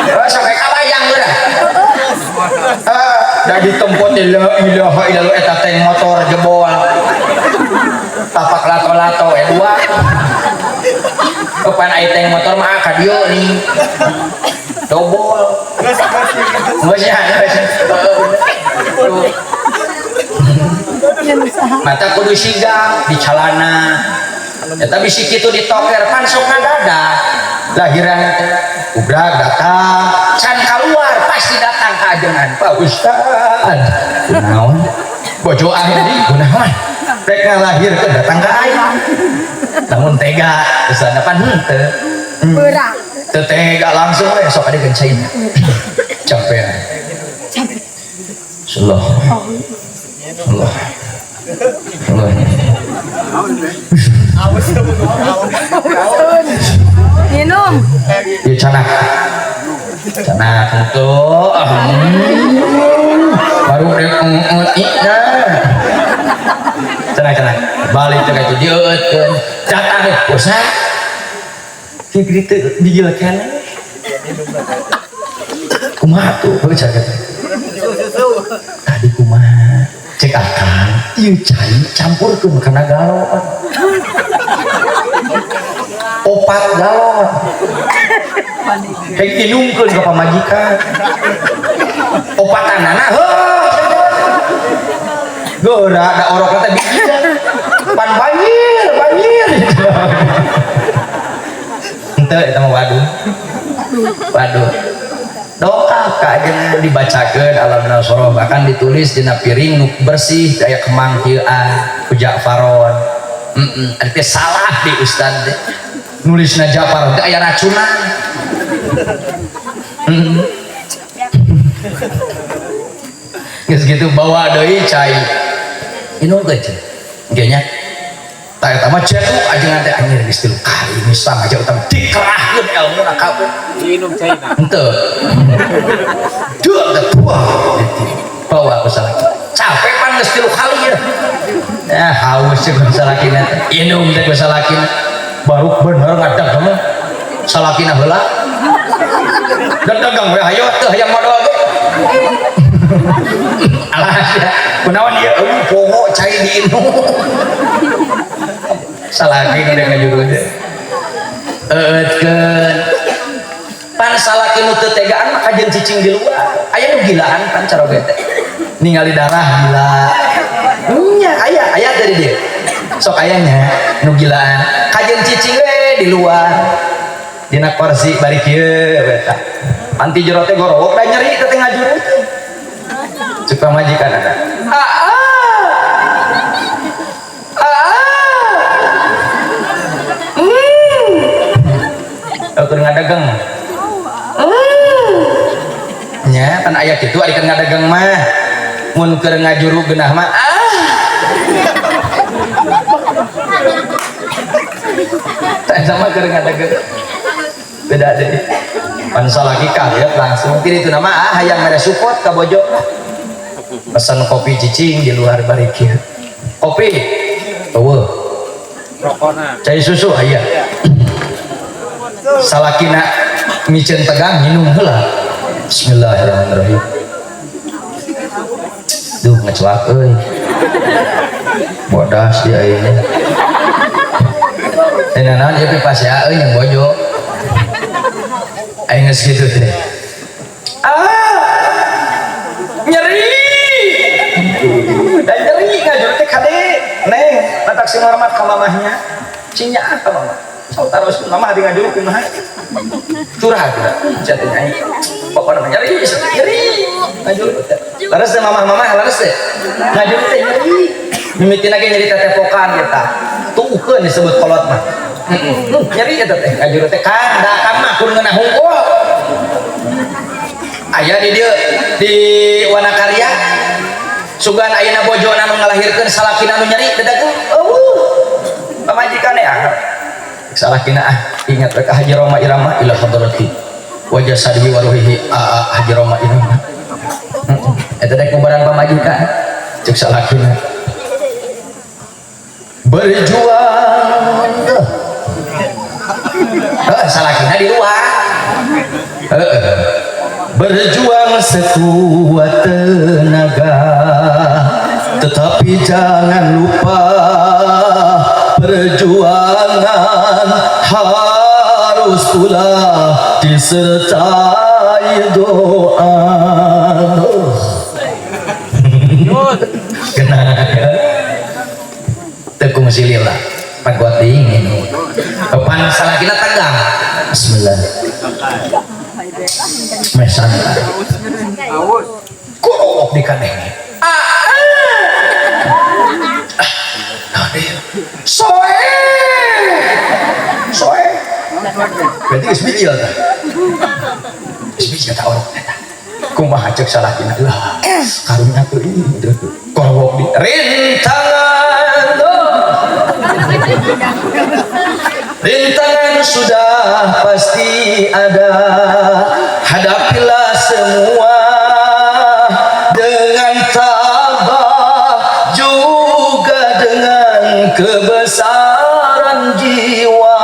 Oh, sampai kabayang geura. Ah, da ditempot la ilaha illallah eta teh motor jebol. Tapak lato-lato dua. Kapan aya teh motor mah ka dieu nih. Dobol. Geus ya, geus. Mata kudu sigap di calana. Ya tapi si kitu ditoker pan sok ngadadak. Lahiran teh ubrak datang, can keluar pasti datang ka ajengan Pak Ustad. Kunaon? Bojo aing deui kunaon? Rek ngalahirkeun datang ka aing. Lamun tega, Ustad pan henteu. Berak. Teu tega langsung we sok adegan cain. Capek. Capek. Allah. Allah. Allah. Minum. Ya canak. Canak untuk baru rek ina. Canak canak. Balik teh itu dieutkeun. Datang bosan. Fikri teu bijil keneh. Kumaha tuh baca kata. Tadi kumaha? Cek akang, ieu cai campurkeun kana galon. Opat galon. Hek inungkeun ka pamajikan. Opatanana heuh. Geura da orokna teh bijil. Pan banjir, banjir. Henteu eta mah waduh. Waduh. Dongkap ka ajengan, dibacakeun alam nasroh, bahkan ditulis dina piring nu bersih aya kemang kieu ah ku Ja'faron. Heeh, teh salah di ustad teh. Nulisna Ja'far teh aya racunan. Heeh. Geus gitu bawa deui cai. Inum teh cenah. Engke nya. Tah eta mah cetuk ajengan teh, anjir, geus tilu kali ini sang aja utang dikerahkeun elmuna kabeh. Minum caina. Henteu. Dua teh buah. Bawa ku salaki. Capek pan geus tilu kali ya. Eh, haus sih ku salakina teh. Inum teh ku salakina. Baru bener ngadag mah. Salakina heula. Dan dagang we hayo teu hayang modal ge. Alah ya. Kunaon ieu eueuh poho cai diinum. Salaki nu dek ngajuru teh. Eueutkeun. Pan salaki nu teu tegaan mah kajeun cicing di luar. Aya nu gilaan pan caroge teh. Ningali darah gila. Nya aya aya dari dia. Sok ayanya nu gilaan. Kajeun cicing we di luar. Dina kursi bari kieu we tah. Panti jero teh gorowok da nyeri teh ngajuru teh. Cek pamajikan ada. Ah ah. Ah ah. Hmm. Keur ngadagang. Nya kan aya kitu ari keur ngadagang mah. Mun keur ngajuru geunah mah ah. Tak sama keur ngadagang. Beda deh. Pan salaki kaget langsung kiri itu nama ah hayang mere support ka bojo. Pesan kopi cicing di luar bari kieu. Kopi. Eueuh. Rokona. Cai susu aya. Salakina miceun tegang minum heula. Bismillahirrahmanirrahim. Duh ngecelak euy. Bodas dia ini. Teh naon ieu pas ya euy yang bojo. Aing geus kitu teh. Ah! Nyeri. Dan nyeri ngajur teh kade. Neng, matak sing hormat ka mamahnya. Cing nyaah ka mamah. Sok taros mamah di ngajur kumaha. Curhat udah. Jatuh aing. Pokoknya nyeri, nyeri. Ngajur teh. Leres teh mamah-mamah leres teh. Ngajur teh nyeri. Mimitina ge nyeri tetepokan eta. Tuukeun disebut kolot mah. Nyeri eta teh ngajur teh kan da kan mah kur ngeunah hungkul. Aya di dieu di Wanakarya. Sugan ayeuna bojona nu ngalahirkeun salakina nu nyeri dedageun. Eueuh. Pamajikan ya. Salakina ah ingat we ka Haji Rhoma Irama ila hadrati wa jasadihi wa ruhihi a a Haji Rhoma Irama. Eta dek ngubaran pamajikan cek salakina. Berjuang. Heeh, salakina di luar. Heeh. Berjuang sekuat tenaga, tetapi jangan lupa perjuangan harus pula disertai doa. Yun. Kena ya. Tekung silila pakuat dingin. Pan salakina tegang. Bismillah. Meh santai. Aus. Korok di kadenge. Ah, ah. Soe. Soe. Berarti geus bijil tah. Geus bijil tah orok eta. Kumaha cek salakina? Lah, karunya teuing korok di rintangan. Rintangan sudah pasti ada, hadapilah semua dengan tabah, juga dengan kebesaran jiwa.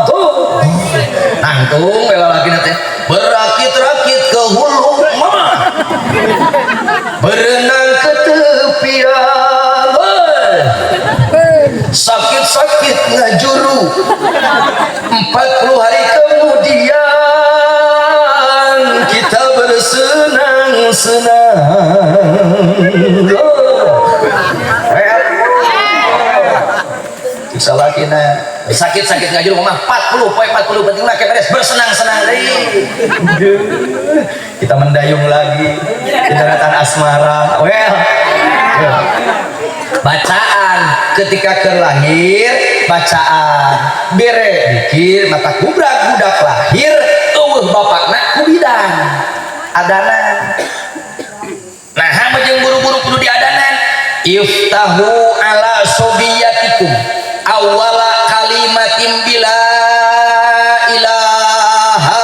Tuh, nangtung lalaki teh berakit-rakit ke hulu mama, berenang ke tepian, sakit-sakit ngajuru. 40 hari kemudian kita bersenang-senang. Salakina Sakit-sakit ngajur mah 40 poe, 40 penting mah beres bersenang-senang deui. Kita mendayung lagi di daratan asmara. Well, bacaan ketika terlahir, bacaan bere dikir mata kubrak budak lahir euweuh bapakna ku bidan adanan. Nah, jeung buru-buru kudu diadanan. Iftahu ala sobiyatikum awwala kalimatin bila ilaha.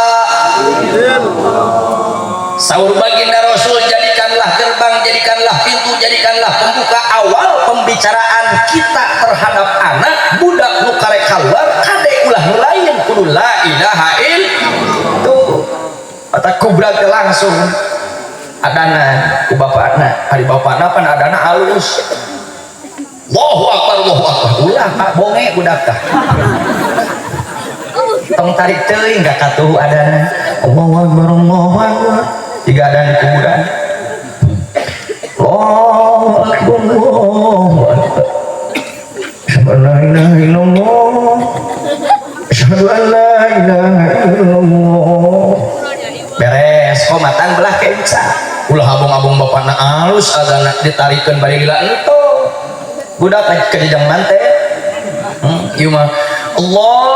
Saur baginda Rasul, jadikanlah gerbang, jadikanlah pintu, jadikanlah pembuka awal pembicaraan kita terhadap anak budak nu karek keluar, kade ulah nu lain, kudu la ilaha il tuh. Kata kubrak langsung adana ku bapakna. Ari bapakna pan adana halus, Allahu akbar, Allahu akbar. Ulah, Pak, bonge budak tah. Tong tarik teuing ka katuhu adana. Allahu akbar, Allahu akbar. Jika ada di kuburan. Allahu akbar, Allahu akbar. Asyhadu an la ilaha illallah. Asyhadu an la ilaha illallah. Beres, komatan belah kenca. Ulah abong-abong bapakna alus adana ditarikeun bari lila ento. Budak ke jejang mante. Ieu mah Allahu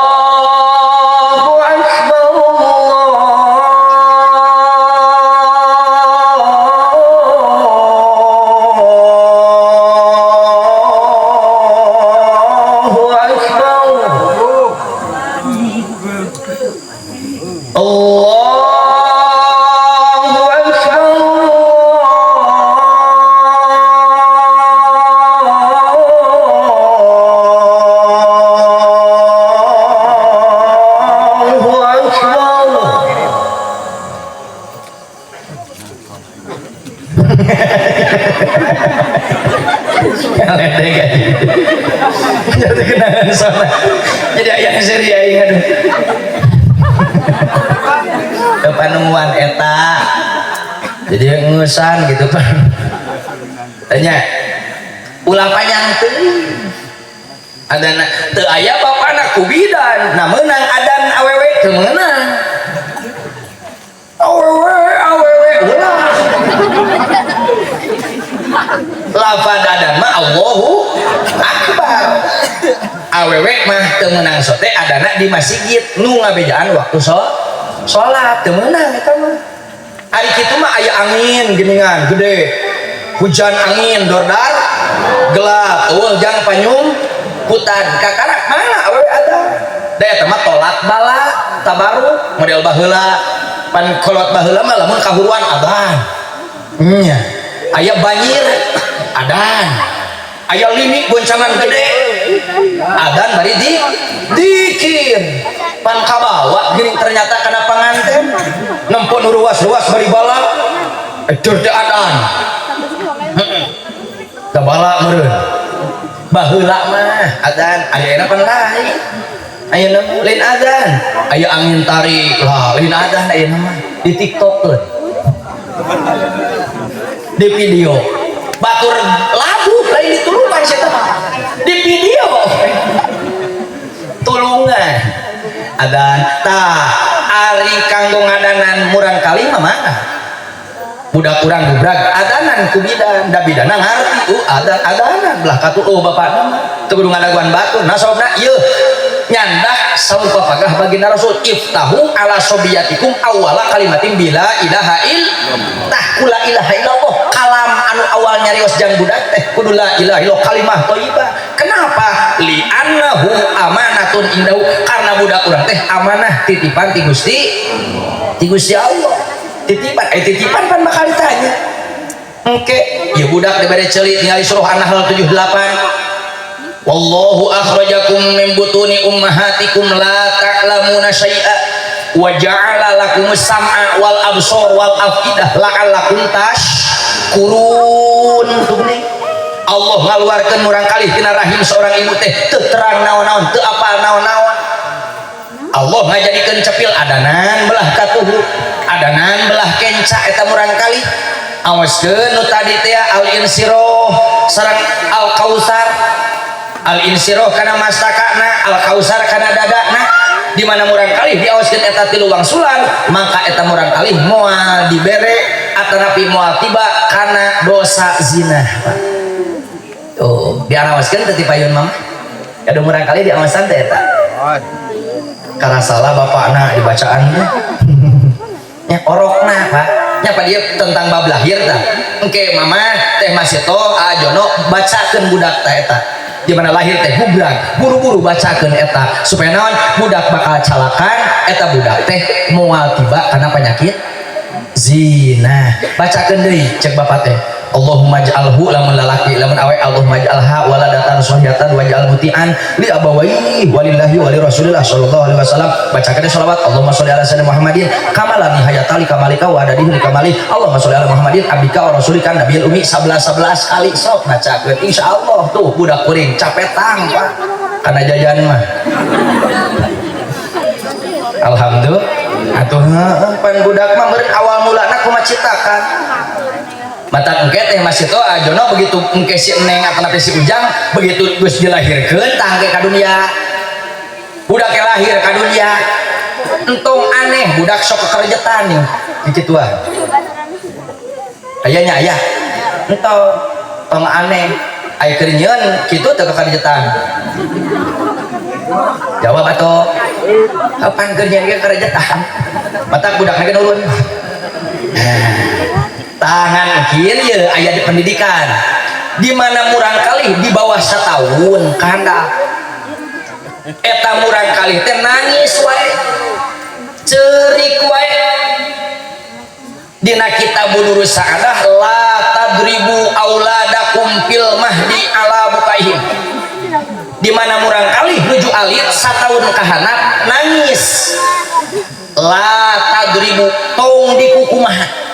akbar, Allahu akbar. Allahu akbar. Allahu akbar. Kaledek aja. Jadi kenangan sana. Jadi ayah seri aing, aduh. Kepanemuan eta. Jadi ngusan gitu pan. Tanya. Ulah panjang teuing. Adana teu aya bapana ku bidan. Nah, meunang adan awewe teu meunang. Awewe awewe ulah. Lafad adan mah Allahu Akbar. Awewe mah teu meunang sote adana di masjid nu ngabejaan waktu salat teu meunang eta mah. Ari kitu mah aya angin geuningan gede. Hujan angin dordar gelap, eueuh jang panyum putan kakarak mana awewe ada. Da eta mah tolak bala tabaruk model baheula. Pan kolot baheula mah lamun kahuruan adan. Nya. Aya banjir adan. Aya lini goncangan gede adan bari di dikir. Pan kabawa geuning ternyata kana panganten nempo nu ruas-ruas bari bala eder teh adan. Heeh. Da bala meureun. Baheula mah adan ayeuna pan lain. Ayeuna lain adan, aya angin tarik lah lain adan ayeuna mah di TikTok-keun. Di video batur labuh lain ditulungan sia teh di video tulungan adan. Tah, ari kanggo ngadanan murang kali mah mana budak urang gubrag adanan ku bidan, da bidana ngarti, adan adanan belah katuh, oh bapakna mah teu kudu ngadaguan batur. Nah, sababna ieu nyandak saur papagah baginda Rasul, iftahu ala sobiyatikum awwala kalimatin bila ilaha il tah kula ilaha illallah. Kalam anu awal nyarios jang budak teh kudu la ilaha illallah, kalimah thayyibah. Kenapa? Li annahu amanatun indahu, karena budak urang teh amanah titipan ti Gusti, ti Gusti Allah titipan. Titipan pan bakal ditanya engke ya. Budak dibere ceuli ningali surah An-Nahl 78, wallahu akhrajakum min butuni ummahatikum la ta'lamuna syai'a wa ja'ala lakumus sam'a wal absar wal afidah la'allakum tashkurun. Tuh nih Allah ngaluarkeun murang kali tina rahim seorang ibu teh teu terang naon-naon, teu apal naon-naon. Allah ngajadikeun cepil adanan belah katuhu, adanan belah kenca eta murang kali. Awaskeun nu tadi teh al insiroh sareng al kausar. Al insyirah kana mastakana, al kausar kana dadana. Di mana murang kalih diaoskeun eta tilu wangsulan, maka eta murang kalih moal dibere atanapi moal tiba kana dosa zina. Tuh, diaraoskeun teh ti payun mama. Kadu murang kalih diaosan teh eta. Karena salah bapakna dibacaan teh. Nya orokna, Pak. Nya pa dia tentang bab lahir tah. Engke mama teh Masito ajono bacakeun budak teh eta. Di mana lahir teh gubrag, buru-buru bacakeun eta supaya naon, budak bakal calakan eta budak teh moal tiba karena penyakit zina. Bacakeun deui cek bapak teh. Allahumma ij'alhu lamun lalaki, lamun awe Allahumma ij'alha waladatan sholihatan waj'al muti'an li abawaihi walillahi wali rasulillah sallallahu alaihi wasallam. Bacakeun sholawat Allahumma sholli ala sayyidina Muhammadin kama la nihayata li kamalika wa adadihi li kamali. Allahumma sholli ala Muhammadin abdika wa rasulika nabiyil ummi 11 11 kali sok bacakeun, insyaallah tuh budak kuring capetang, Pak, kana jajan mah. Alhamdulillah atuh, heuh, pan budak mah meureun awal mulana kumaha citakan mata. Engke teh masih to ajono begitu engke si Neng atau si Ujang begitu geus dilahirkeun tah engke ka dunia, budak lahir ka dunia entong aneh budak sok kekerjetan nih dikituan ayahnya ayah entong tong aneh aya keur nyieun kitu teu kekerjetan, jawab atuh. Kapan keur nyieun ge kekerjetan, matak budak ge nurun. Nah, tangan kiri ya aya di pendidikan di mana murang kali di bawah setahun kanda eta murang kali teh nangis wae, cerik wae. Dina kitab Nurus Sa'adah, la tadribu auladakum fil mahdi ala bukaihim. Di mana murang kali nuju alit satahun kahanap nangis, la tadribu, tong dikukumaha.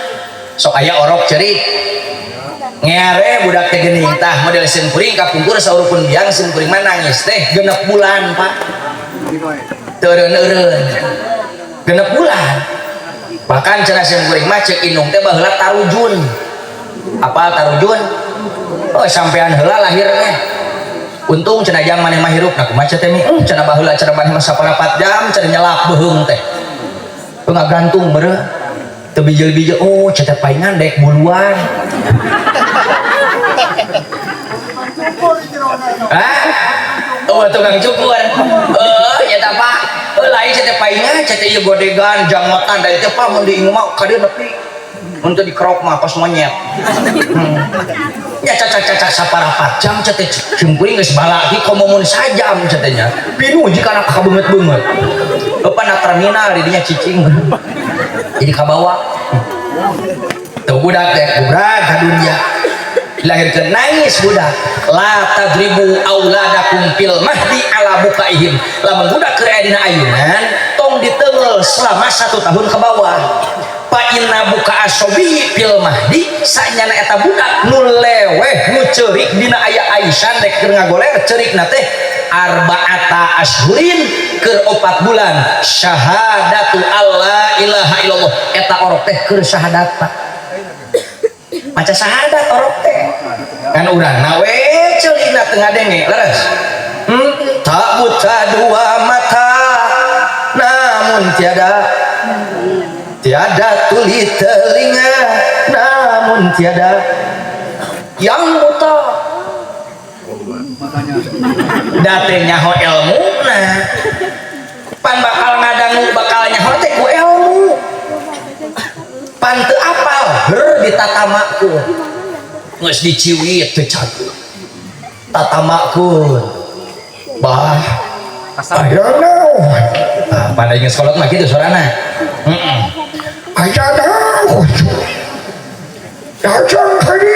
Sok aya orok cerik ngere budak teh geuning tah model sim kuring kapungkur saur pun biang sim kuring mah nangis teh 6 bulan, Pak, teu eureun-eureun 6 bulan. Bahkan cenah sim kuring mah ceuk indung teh baheula tarujun. Apal tarujun? Oh, sampean heula lahir teh, untung cenah jang maneh mah hirup. Nah, kumaha teh mi? Cenah baheula cenah maneh mah saparapat jam cenah nyelap beuheung teh. Teu ngagantung meureun teu bijil-bijil. Oh, cetek paingan dek buluan. Hah? Oh, tukang cukur. Eh, nyata Pak. Eh, lain cetek paingan, cetek ieu godegan, jangotan da itu Pak mun diingu mah ka dieu nepi. Mun teu dikerok mah kos monyet. Ya cacak-cacak saparapat jam cetek sim kuring geus balaki komo mun sajam cetenya. Pinuh jika anak kabeungeut-beungeut. Eupan na terminal di dinya cicing. Jadi kabawa. Tuh budak teh budak ka dunia dilahirkeun nangis budak, la tadribu auladakum fil mahdi ala bukaihim. Lamun budak keur aya dina ayunan tong diteunggeul selama 1 tahun ke bawah. Fa inna buka asobi fil mahdi, sanyana eta budak nu leweh nu ceurik dina aya aisan rek keur ngagoler ceurikna teh arba'ata ashurin keur 4 bulan, syahadatu alla ilaha illallah. Eta orok teh keur syahadat, Pak, maca syahadat orok teh. Kan urang na we ceulina teu ngadenge leres. Tak buta dua mata namun tiada, tiada tuli telinga namun tiada, yang buta da teu nyaho ilmuna. Pan bakal ngadangu bakal nyaho teh ku ilmu, pan teu apal heur ditatamakeun geus diciwit teu cageut tatamakeun bah. I don't know. Ah, pada ingat sekolah mah gitu suarana. Heeh. I don't know. Jangan kali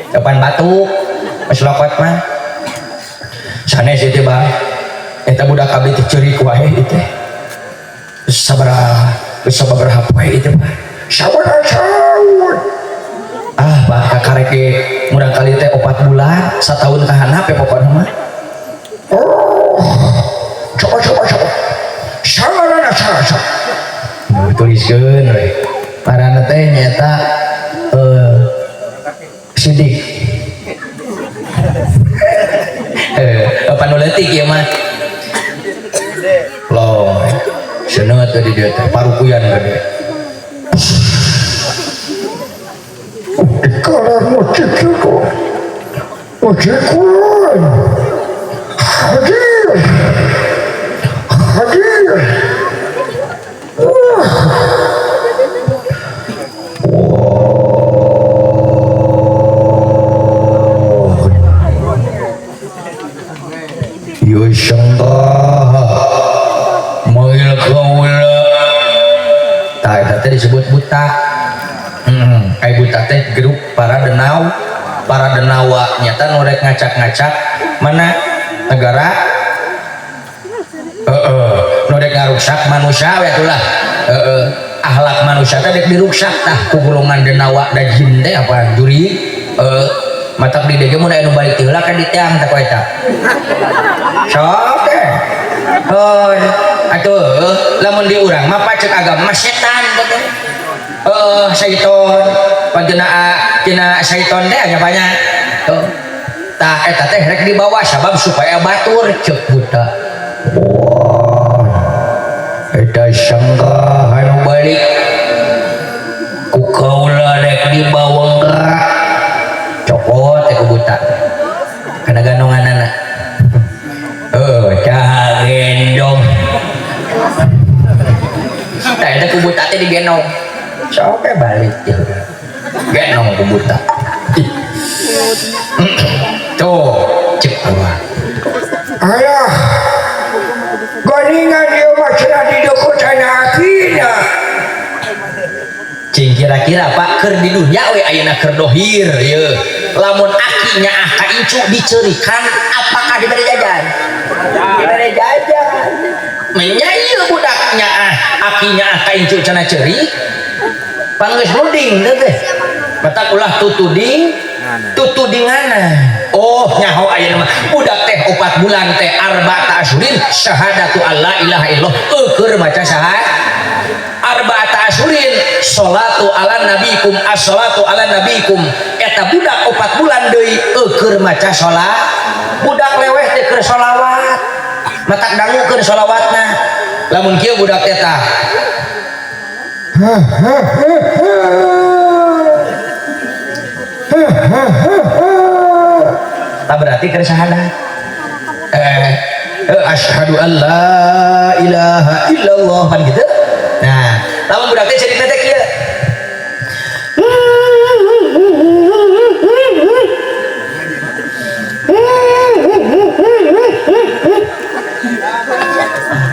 depan batuk pas lokot mah sanes itu bang. Eta budak abdi teh ceurik wae ieu teh sabaraha geus sababaraha poe ieu teh, Pak, sabaraha tahun. Ah, Pak, kakarek ge murang kali teh 4 bulan satahun kahanap ya pokokna mah. Oh, coba coba coba sangarana salah tuliskeun we. Parana teh nyaeta Sidik. Eh, apa nu leutik ieu mah? Loh, seuneu teh di dieu teh parukuyan gede. Dikalar masjid itu. Masjid Quran. Hadir. Hadir. Wah. Wah. Ieu sanggah manggil kaula. Tah eta teh disebut buta. Ai buta teh grup para denau, para denawa nyata nu rek ngacak-ngacak mana negara, heeh, nu rek ngaruksak manusia we atulah. Heeh, akhlak manusia teh rek diruksak tah ku golongan denawa da jin teh apa juri. Heeh, matak di dieu mun aya nu balik ti heula kan diteang teh ku eta. Sok teh. Heuh, atuh lamun di urang mah pacek agama setan teh. Heeh, syaiton panteuna tina syaiton teh nya banyak. Tuh. Tah eta teh rek dibawa sabab supaya batur ceuk buta. Wah. Eta sanggah anu balik ku kaula rek dibawa gerak. Cokot teh ku buta. Kana ganonganana. Heuh, cah gendong. Tah eta ku buta teh digendong. Sok we balik ya. Gendong ku buta. Tuh, cek Allah. Alah. Ganingan ieu mah cenah dideukeutan akina. Cing kira-kira Pak keur di dunya we ayeuna keur dohir ye. Lamun aki nyaah ka incu diceurikan apakah dibere jajan? Dibere jajan. Menya ieu budak nyaah aki nyaah ka incu cenah ceurik. Panggeus nuding teh teh. Matak ulah tutuding tutudingana. Oh nyaho ayeuna mah budak teh 4 bulan teh arba'ata asyurin syahadatu alla ilaha illallah eueur maca syahadat arba'ata asyurin salatu ala nabiikum as-salatu ala nabiikum eta budak 4 bulan deui eueur maca salat budak leweh teh keur sholawat matak dangu keur sholawatna lamun kieu budak teh tah tak berarti keur syahadat. Asyhadu an la ilaha illallah kan gitu. Nah, lamun budak teh cerita teh kieu.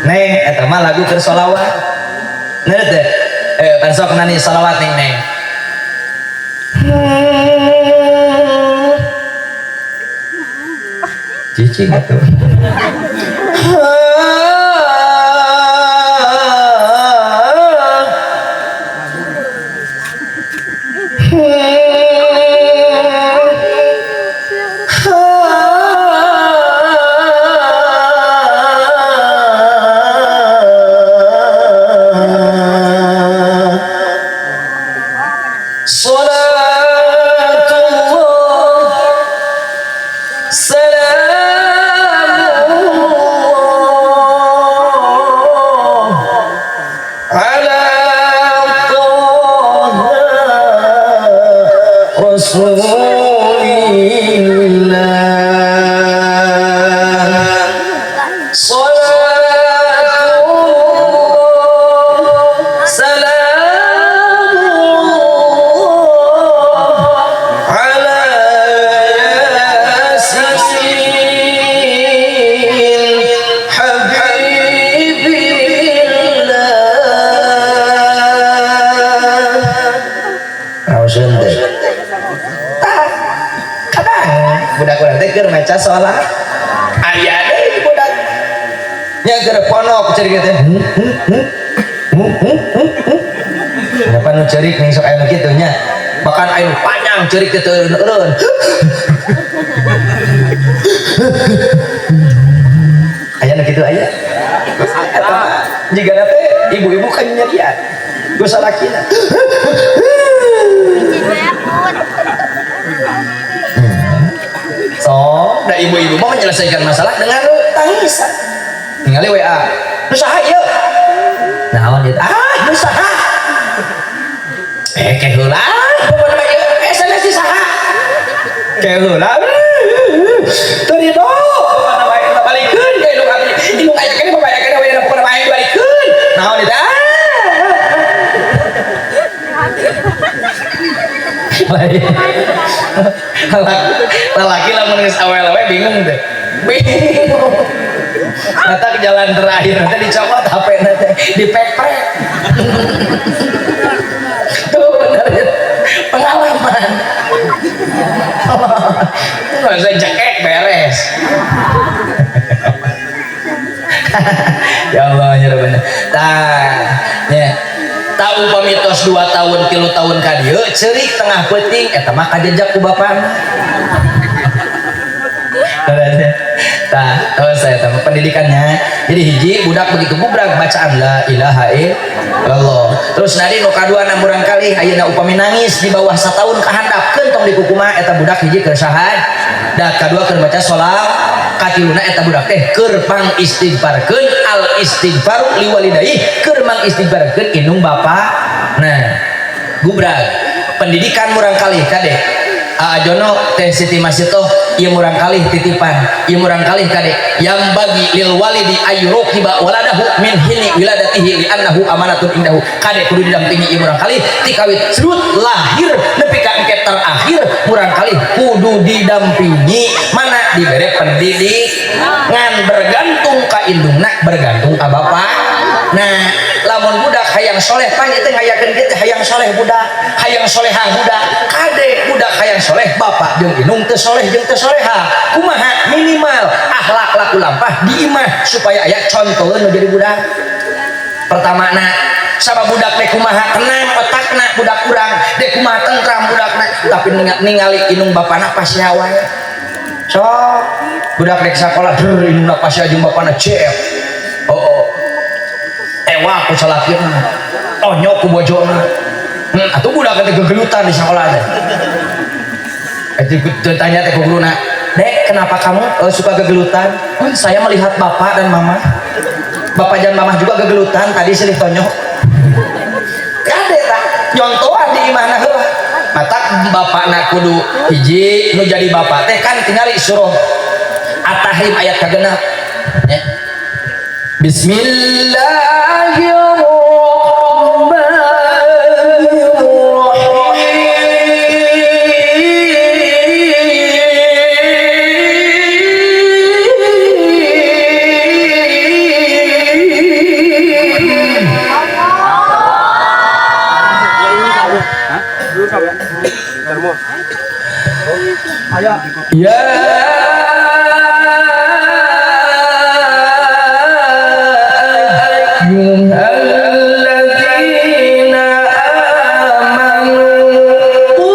Neng, eta mah lagu keur sholawat. Neng teh, pan sok nani sholawat nih neng. Cicing atuh. Maca sholat aya deui budak nya keur ponok ceurik teh nyapan nu ceurik ning sok aya nu kitu nya bahkan aya nu panjang ceurik teh teu eureun aya nu kitu aya eta mah jigana teh ibu-ibu kan nyerian ku salakina. Da ibu-ibu mau menyelesaikan masalah dengan tangisan. Ningali WA. Nu saha ieu? Naon ieu? Ah, nu saha? Eh, ke heula. Pokona mah ieu SMS di saha? Ke heula. Teu ridho. Pokona mah eta balikeun ka indung abdi. Indung aya keneh, bapak aya keneh, we pokona mah aing dibalikeun. Naon ieu? Ah. Lain. Lalaki lamun geus awewe bingung teh. Bingung. Mata jalan terakhir nanti dicopot HP nanti dipeprek. Tuh bener ya. Pengalaman. Nggak usah cekek beres. Ya Allah ya bener. Tah, ya. Tahu pamitos 2 tahun 3 tahun ka dieu ceurik tengah peuting eta mah kajejak ku bapana. Tah, tahu saya tahu pendidikannya. Jadi hiji budak begitu gubrak bacaan la ilaha illallah. Terus nadi nu kaduana murang kali ayeuna upami nangis di bawah satahun kahandapkeun tong dikukumaha eta budak hiji keur syahadat, kadua keur baca sholawat, katiluna eta budak teh keur pang istighfarkeun al istighfaru liwalidayhi keur mang istighfarkeun indung bapa. Nah, gubrak pendidikan murang kali kade. Aa Jono teh Siti Masitoh ieu murang kalih titipan ieu murang kalih kade yang bagi lil walidi ayyuroqiba waladahu min hini wiladatihi li annahu amanatun indahu kade kudu didampingi ieu murang kalih ti kawit sedut lahir nepi ka engke terakhir murang kalih kudu didampingi mana dibere pendidik ngan bergantung ka indungna bergantung ka bapak. Nah, lamun budak hayang soleh pan ieu teh ngayakeun kieu teh hayang soleh budak, hayang solehah budak, kade budak hayang soleh bapak jeung indung teu soleh jeung teu soleha. Kumaha minimal akhlak laku lampah di imah supaya aya contoheun nu jadi budak. Pertamana sama budak teh kumaha tenang otakna budak urang, dek kumaha tentram budakna, tapi ningali indung bapana pasea wae. Sok budak rek sakola der indungna pasea jeung bapana ceep. Oh, oh. Ewa ku salakina, onyok ku bojona. Atuh budak teh gegelutan di sekolah teh. Tanya teh ku guruna, "Dek, kenapa kamu suka gegelutan?" "Oh, saya melihat bapak dan mama. Bapak dan mama juga gegelutan tadi silih tonyok." Kade tah, nyontohan di imahna heula. Matak bapakna kudu hiji nu jadi bapak teh kan tingali surah At-Tahrim ayat kagenap. Ya. Bismillahirrahmanirrahim. Ya ayyuhalladzina amanu qu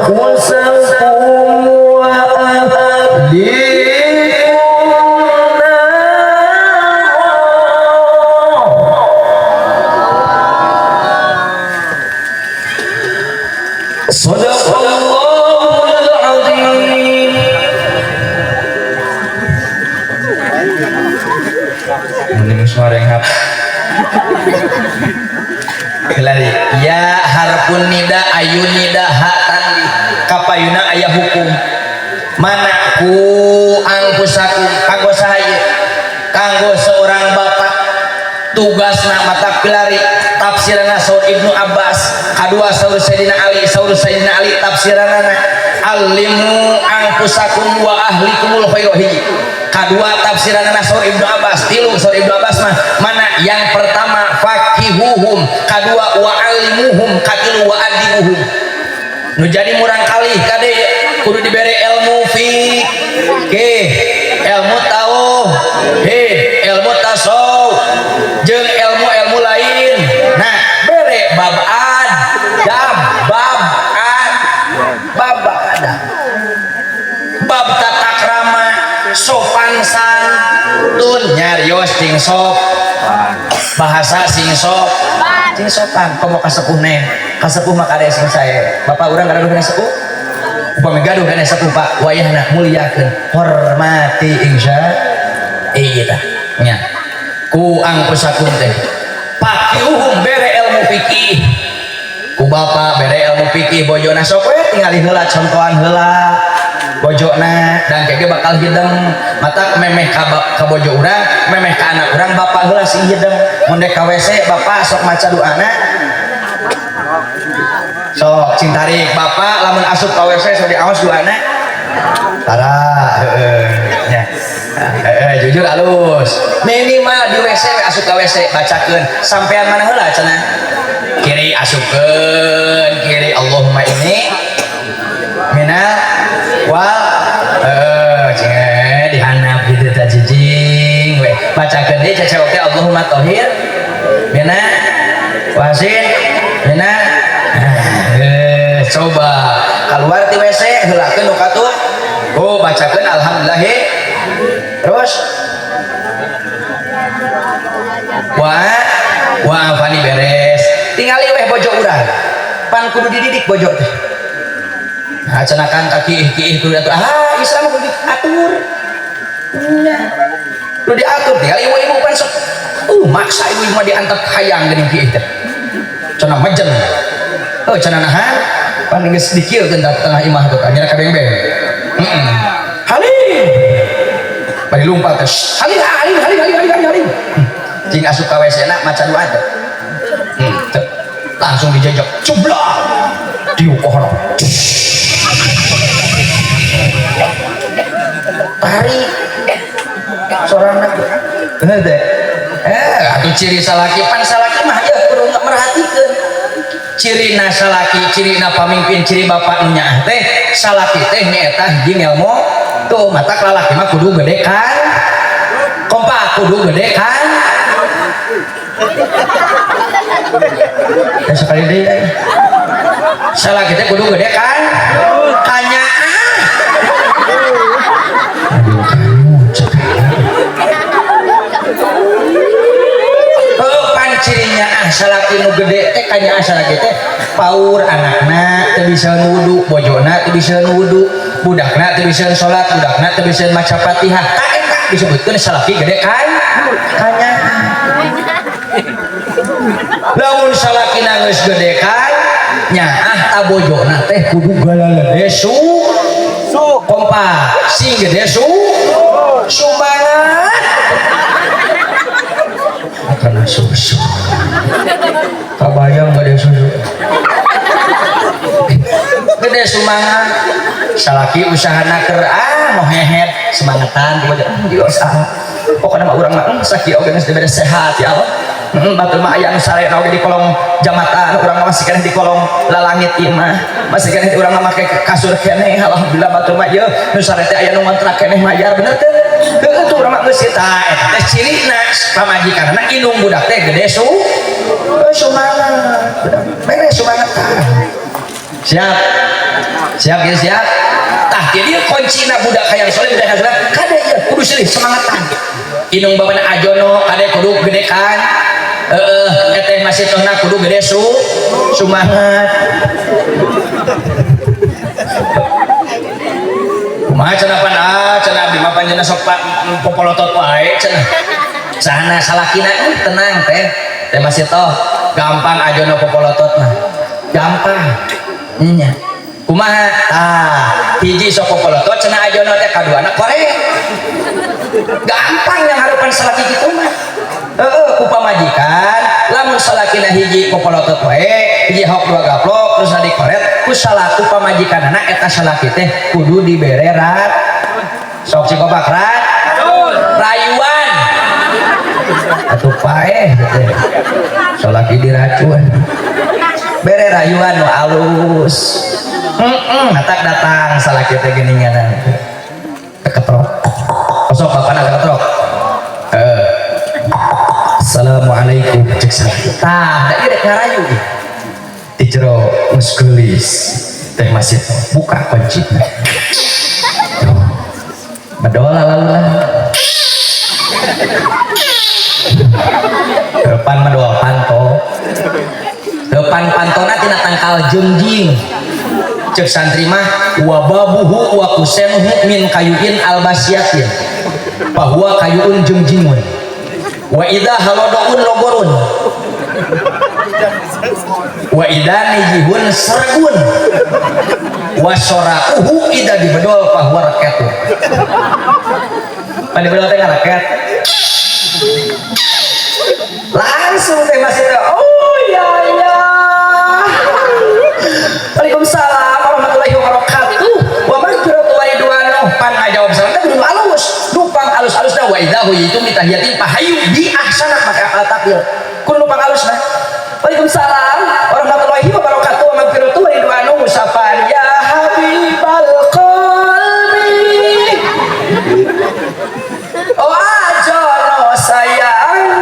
anfusakum wa ahlikum nara. Shadaqallahul azim. Mending suara yang hap. Lari. Ya harpun nida ayun nida hak tandi kapayuna aya hukum mana ku angkusakum kanggo saha ieu kanggo seorang bapak tugasna mata pilari tafsirana saur Ibnu Abbas kadua saur Sayyidina Ali saur Sayyidina Ali tafsiranana alimu angkusakum wa ahlikumul khairu hiji kadua tafsiranana saur Ibnu Abbas tilu saur Ibnu Abbas mah mana yang pertama faqihuhum kadua wa alimuhum katilu wa adibuhum nu jadi murang kalih kade kudu dibere ilmu fikih ilmu tauhid ilmu tasawuf jeung ilmu-ilmu lain. Nah bere bab adab bab ad bab adab bab tata krama sopan santun nyarios sing sop bahasa sing sop sing sopan komo kasepuhne Kasepuh mah kade sing sae. Bapak urang gaduh keneh sepuh? Upami gaduh keneh sepuh, Pak, wayahna muliakeun, hormati insya. Iya tah nya. Ku angpusakun teh faqihuhum, bere ilmu fikih ku bapak, bere ilmu fikih bojona. Sok we tingali heula, contohan heula bojona, dan kege bakal hideng. Mata memeh ka bojo urang, memeh ka anak urang, bapak heula sing hideng. Mun dek ka WC, bapak sok maca doana, sok cing tarik. Bapak lamun asup ka WC sok diaos doana tara. Heeh nya. Heeh, jujur alus. Minimal di WC we, asup ka WC bacakeun. Sampean mana heula cenah, kiri asupkeun kiri, Allahumma inni minal wal cing dihandap gitu tah, cicing we bacakeun deui, cecewek teh, Allahumma tohir mina wasin mina. Coba keluar ti WC, heulakeun nu katuh, oh, bacakeun alhamdulillah, terus wa wa afani, beres. Tingali weh bojo urang, pan kudu dididik bojo teh. Nah, cenah kan kaki kiih kudu diatur. Ah, Islam kudu diatur nya, kudu diatur. Tinggal ibu-ibu pan sok maksa ibu-ibu mah diantep hayang geuning kiih teh cenah mejen. Oh, cenah nahan pan geus dikieukeun tengah imah teh nya ka beng-beng. Heeh, halim bari lumpat teh, halim halim halim halim halim halim halim. Cing asup ka WC na maca doa teh. Langsung dijejak cublak diukohna, tarik sorana, bener teh. Atuh ciri salaki pan, salaki mah ya kudu merhatikeun cirina salaki, cirina pamimpin, ciri bapak nu nyaah teh. Salaki teh nyaeta hiji ngelmu tuh. Matak lalaki mah kudu gede kan, kompak, kudu gede kan. Ya, sekali deui eh. Salaki teh kudu gede kan kanyaah. Aduh, kamu cek. Oh, pan cirinya ah salaki nu gede teh kanyaah. Salaki teh paur anakna teu bisa wudu, bojona teu bisa wudu, budakna teu bisa salat, budakna teu bisa maca Fatihah, tah eta disebutkeun salaki gede kan kanyaah. Lamun salakina geus gede kan nyaah, ta bojona teh kudu galalede su Su. Kompak, sing gede su sumangat karena susu. Kabayang gede susu, gede semangat. Salaki usaha naker, ah mau hehet semangatan ku aja geus ah. Pokoknya mah urang mah sakieu oge geus dibere sehat ya Allah. Batur mah aya nu sarena oge di kolong jambatan, urang mah masih keneh di kolong lalangit ieu mah, masih keneh urang mah make kasur keneh. Alhamdulillah, batur mah ieu nu sare teh aya nu ngontrak keneh mayar, bener teu? Heueuh tuh, urang mah geus tah. Eta teh cirina pamajikanna indung budak teh gede su sumangat, beres sumangat. Siap siap ya, siap. Tah, jadi kuncina budak hayang soleh, budak hayang soleh kade ieu kudu silih semangatan. Indung bapana ajono kade kudu gede kan. Heeh, eteh masih tohna kudu gede su sumangat. Kumaha cenah pan, ah cenah abdi mah panjenengan sok popolotot wae cenah. Sana salakina tenang teh teh masih toh, gampang ajono popolotot mah gampang nya. Kumaha tah? Hiji sok popolotot cenah ajono teh, kaduana korek. Gampang yang harapan salaki kitu mah. Heeh, ku pamajikan lamun salakina hiji popolotot wae, hiji hok dua gaplok terus dikoret ku salaku pamajikanana, eta salaki teh kudu dibere rat sok cikopak rat rayuan atuh paeh teh. Salaki diracun, bere rayuan nu alus. Heeh, matak datang salaki teh geuningan ketrok. Osok bapana ketrok. Assalamualaikum cek salaki. Tah, da ieu rek ngarayu ih. Di jero geus geulis teh masih buka kunci. Bedol lalu lah. Depan medol panto. Depan pantona tina tangkal jengjing. Cek santri mah wa babuhu wa kusenuhu min kayuin albasiatin. Bahwa kayuun jengjingun. Wa idha halodoun logorun. Wa idha nijihun sergun. Wa sorauhu idha dibedol bahwa raketun. Pan dibedol teh ngaraket. Langsung teh masih teh, oh ya ya. Waalaikumsalam warahmatullahi wabarakatuh. Wa magfiratu wa ridwanuh. Pan ngajawab salam teh kudu alus. Dupang alus-alusna wa idza huyitum bi tahiyatin fahayu bi ahsana maka akal takil. Kudu nupang alusna. Waalaikumsalam warahmatullahi wabarakatuh wa magfiratu wa ridwanuh musafan ya habibal qalbi. Oh ajono sayang,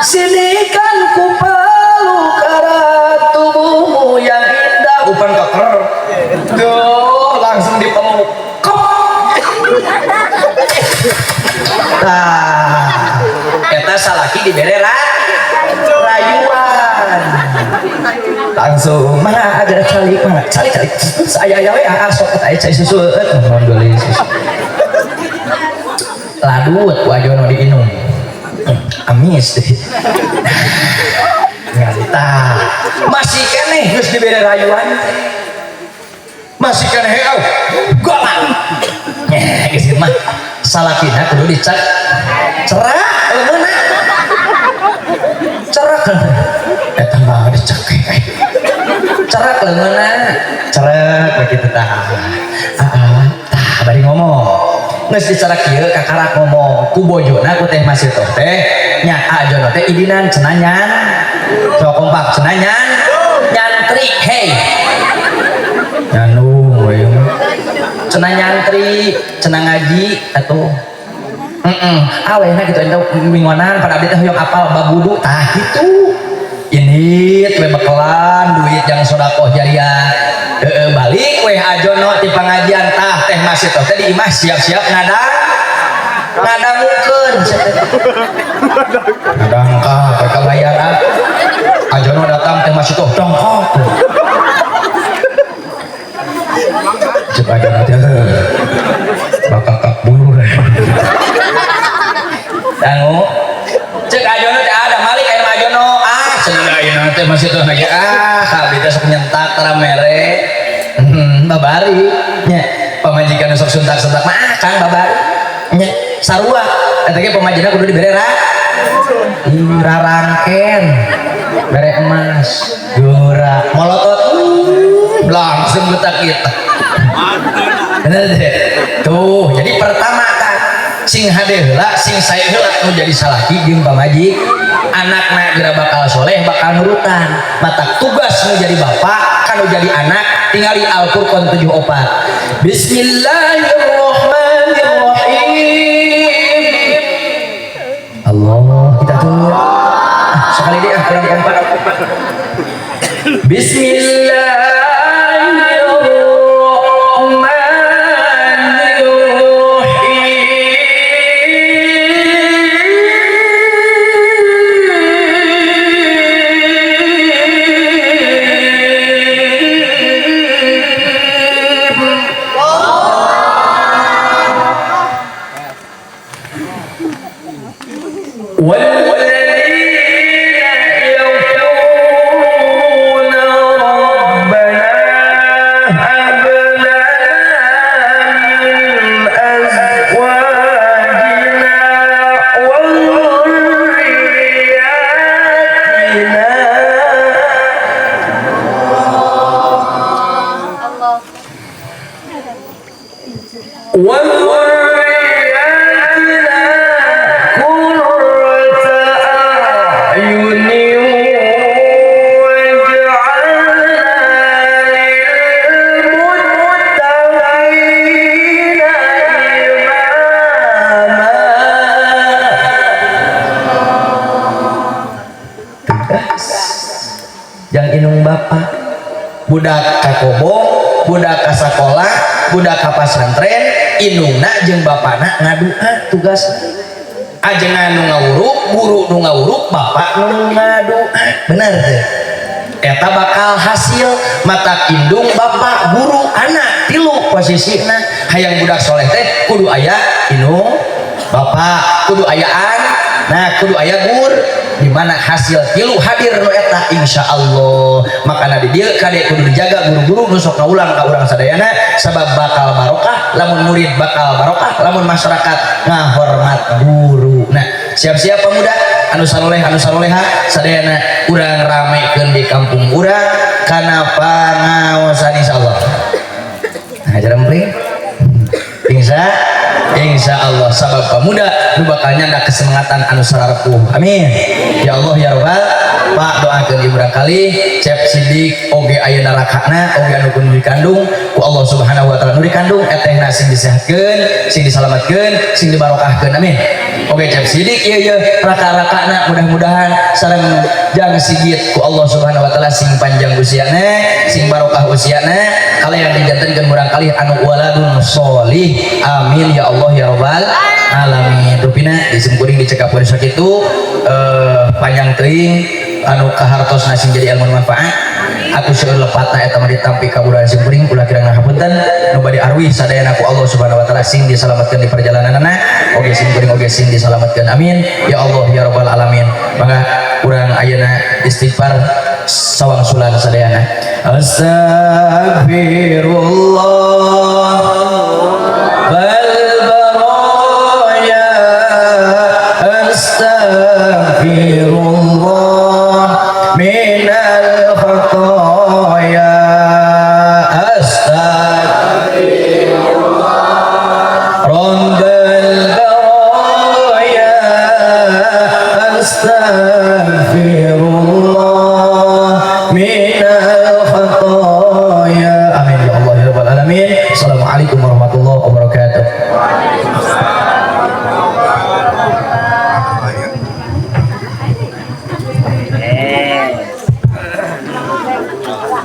sini kan ku peluk erat tubuhmu yang indah. Upan keker tuh langsung dipeluk. Nah, eta salaki dibere rayuan. Langsung mana ada calik, mana calik calik. Saya aya we ah sok eta cai susu mohon beli susu. Ladut wajono diinum. Amis deh. Ngantah. Masih keneh geus dibere rayuan. Masih keneh heuh. Golang. Nyeh geus mah salakina kudu dicek cerak leungeunna. Cerak. Eta mah dicekek. Cerak leungeunna. Cerak begitu tah. Heeh, tah bari ngomong. Geus dicerak kieu kakarak ngomong ku bojona ku teh masih teh teh nya ajono teh idinan cenah nyan. Sok kompak cenah nyan. Nyantri hei. Nyandung we. Cenah nyantri, cenah ngaji atuh. Heeh, awehna kitu ente mingguanan pada abdi teh hoyong apal bab wudu tah kitu. Ini we bekelan duit jang sedekah jariah. Heeh, balik weh ajono ti pangajian tah teh masih teh di imah siap-siap ngadang ngadangukeun. Ngadangkah mereka bayar ah. Ajono datang teh masih teh dongkok. Cek ajono teh bakal kak bulu. Dangu cek ajono teh ada malik aya ajono ah cenah ayeuna teh masih teh lagi ah abdi teh sok nyentak tara mere. Babari nya pamajikan sok suntak-suntak mah ah Kang babari nya sarua eta ge pamajikan kudu dibere rarangken bere emas geura molotot langsung getak kita. Bener deh. Tuh, jadi pertama kan sing hade heula sing sae heula nu jadi salaki jeung pamajik anakna geura bakal soleh bakal nurutan matak tugas nu jadi bapak kan nu jadi anak tingali Al-Qur'an 74. Bismillahirrahmanirrahim. Allah kita tuh sekali deh ah kurang kompak. Bismillahirrahmanirrahim. والذين يقولون ربنا هب لنا من أزواجنا وذرياتنا وذرياتنا قرة أعين واجعلنا للمتقين إماما. Tugas yang inung bapak budak kakobong budak ka sakola budak ka pasantren indungna jeung bapana ngadua tugas ajengan nu ngawuruk guru nu ngawuruk bapak nu ngadua bener teh. Eta bakal hasil mata indung, bapak, guru, anak, tilu posisina. Hayang budak soleh teh kudu aya indung, bapak, kudu ayaan, nah, kudu aya gur. Di mana hasil tilu hadir nu eta, insya Allah. Makana di dieu kade kudu dijaga guru-guru nu sok ngaulang ka urang sadayana, sabab bakal barokah lamun murid, bakal barokah lamun masyarakat ngahormat guru. Nah, siap-siap pemuda anu saloleh, anu saloleha sadayana, urang ramekeun di kampung urang kana pangaosan, insyaallah. Nah, jarempling insya Allah, sabab pemuda nu bakal nyandak kesemangatan anu sararepuh. Amin ya Allah ya Robbal. Pak, doakeun ieu kali Cep Sidik oge ayeuna rakana oge anu kudu dikandung ku Allah Subhanahu wa Taala, nu dikandung etehna sing disehatkeun, sing disalamatkeun, sing dibarokahkeun. Amin. Oge Cep Sidik ieu ieu raka-rakana mudah-mudahan sareng Jang Sigit ku Allah Subhanahu wa Taala sing panjang usiana, sing barokah usiana, kalian dijantenkeun murang kali anu waladun solih. Amin ya Allah ya Robbal alamin. Rupina di simkuring dicekap ku sakitu, panjang teuing anu kahartos sing jadi ilmu manfaat. Aku seueur lepatna eta mah ditampi kaburan simkuring, ulah kirang ngahapunten. Nu bade arwih sadayana ku Allah Subhanahu wa Taala sing disalametkeun di perjalananna, oge simkuring oge sing disalametkeun. Amin ya Allah ya Rabbal alamin. Mangga urang ayeuna istighfar sawangsulan sadayana. Astagfirullah bal baraya, astagfirullah minal khataya, astagfirullah rabbal baraya, astagfirullah minal khataya. Amin ya Allah ya Rabbal alamin. Assalamualaikum warahmatullahi wabarakatuh.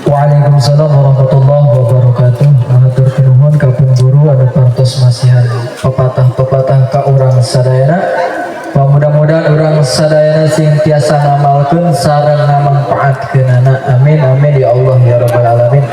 Waalaikumsalam warahmatullahi wabarakatuh. Mahatur nuhun ka pun guru anu parantos masihan pepatah-pepatah ka urang sadayana. Mudah-mudahan urang sadayana sing tiasa ngamalkeun sareng ngamanfaatkeunana. Amin amin ya Allah ya Rabbal alamin.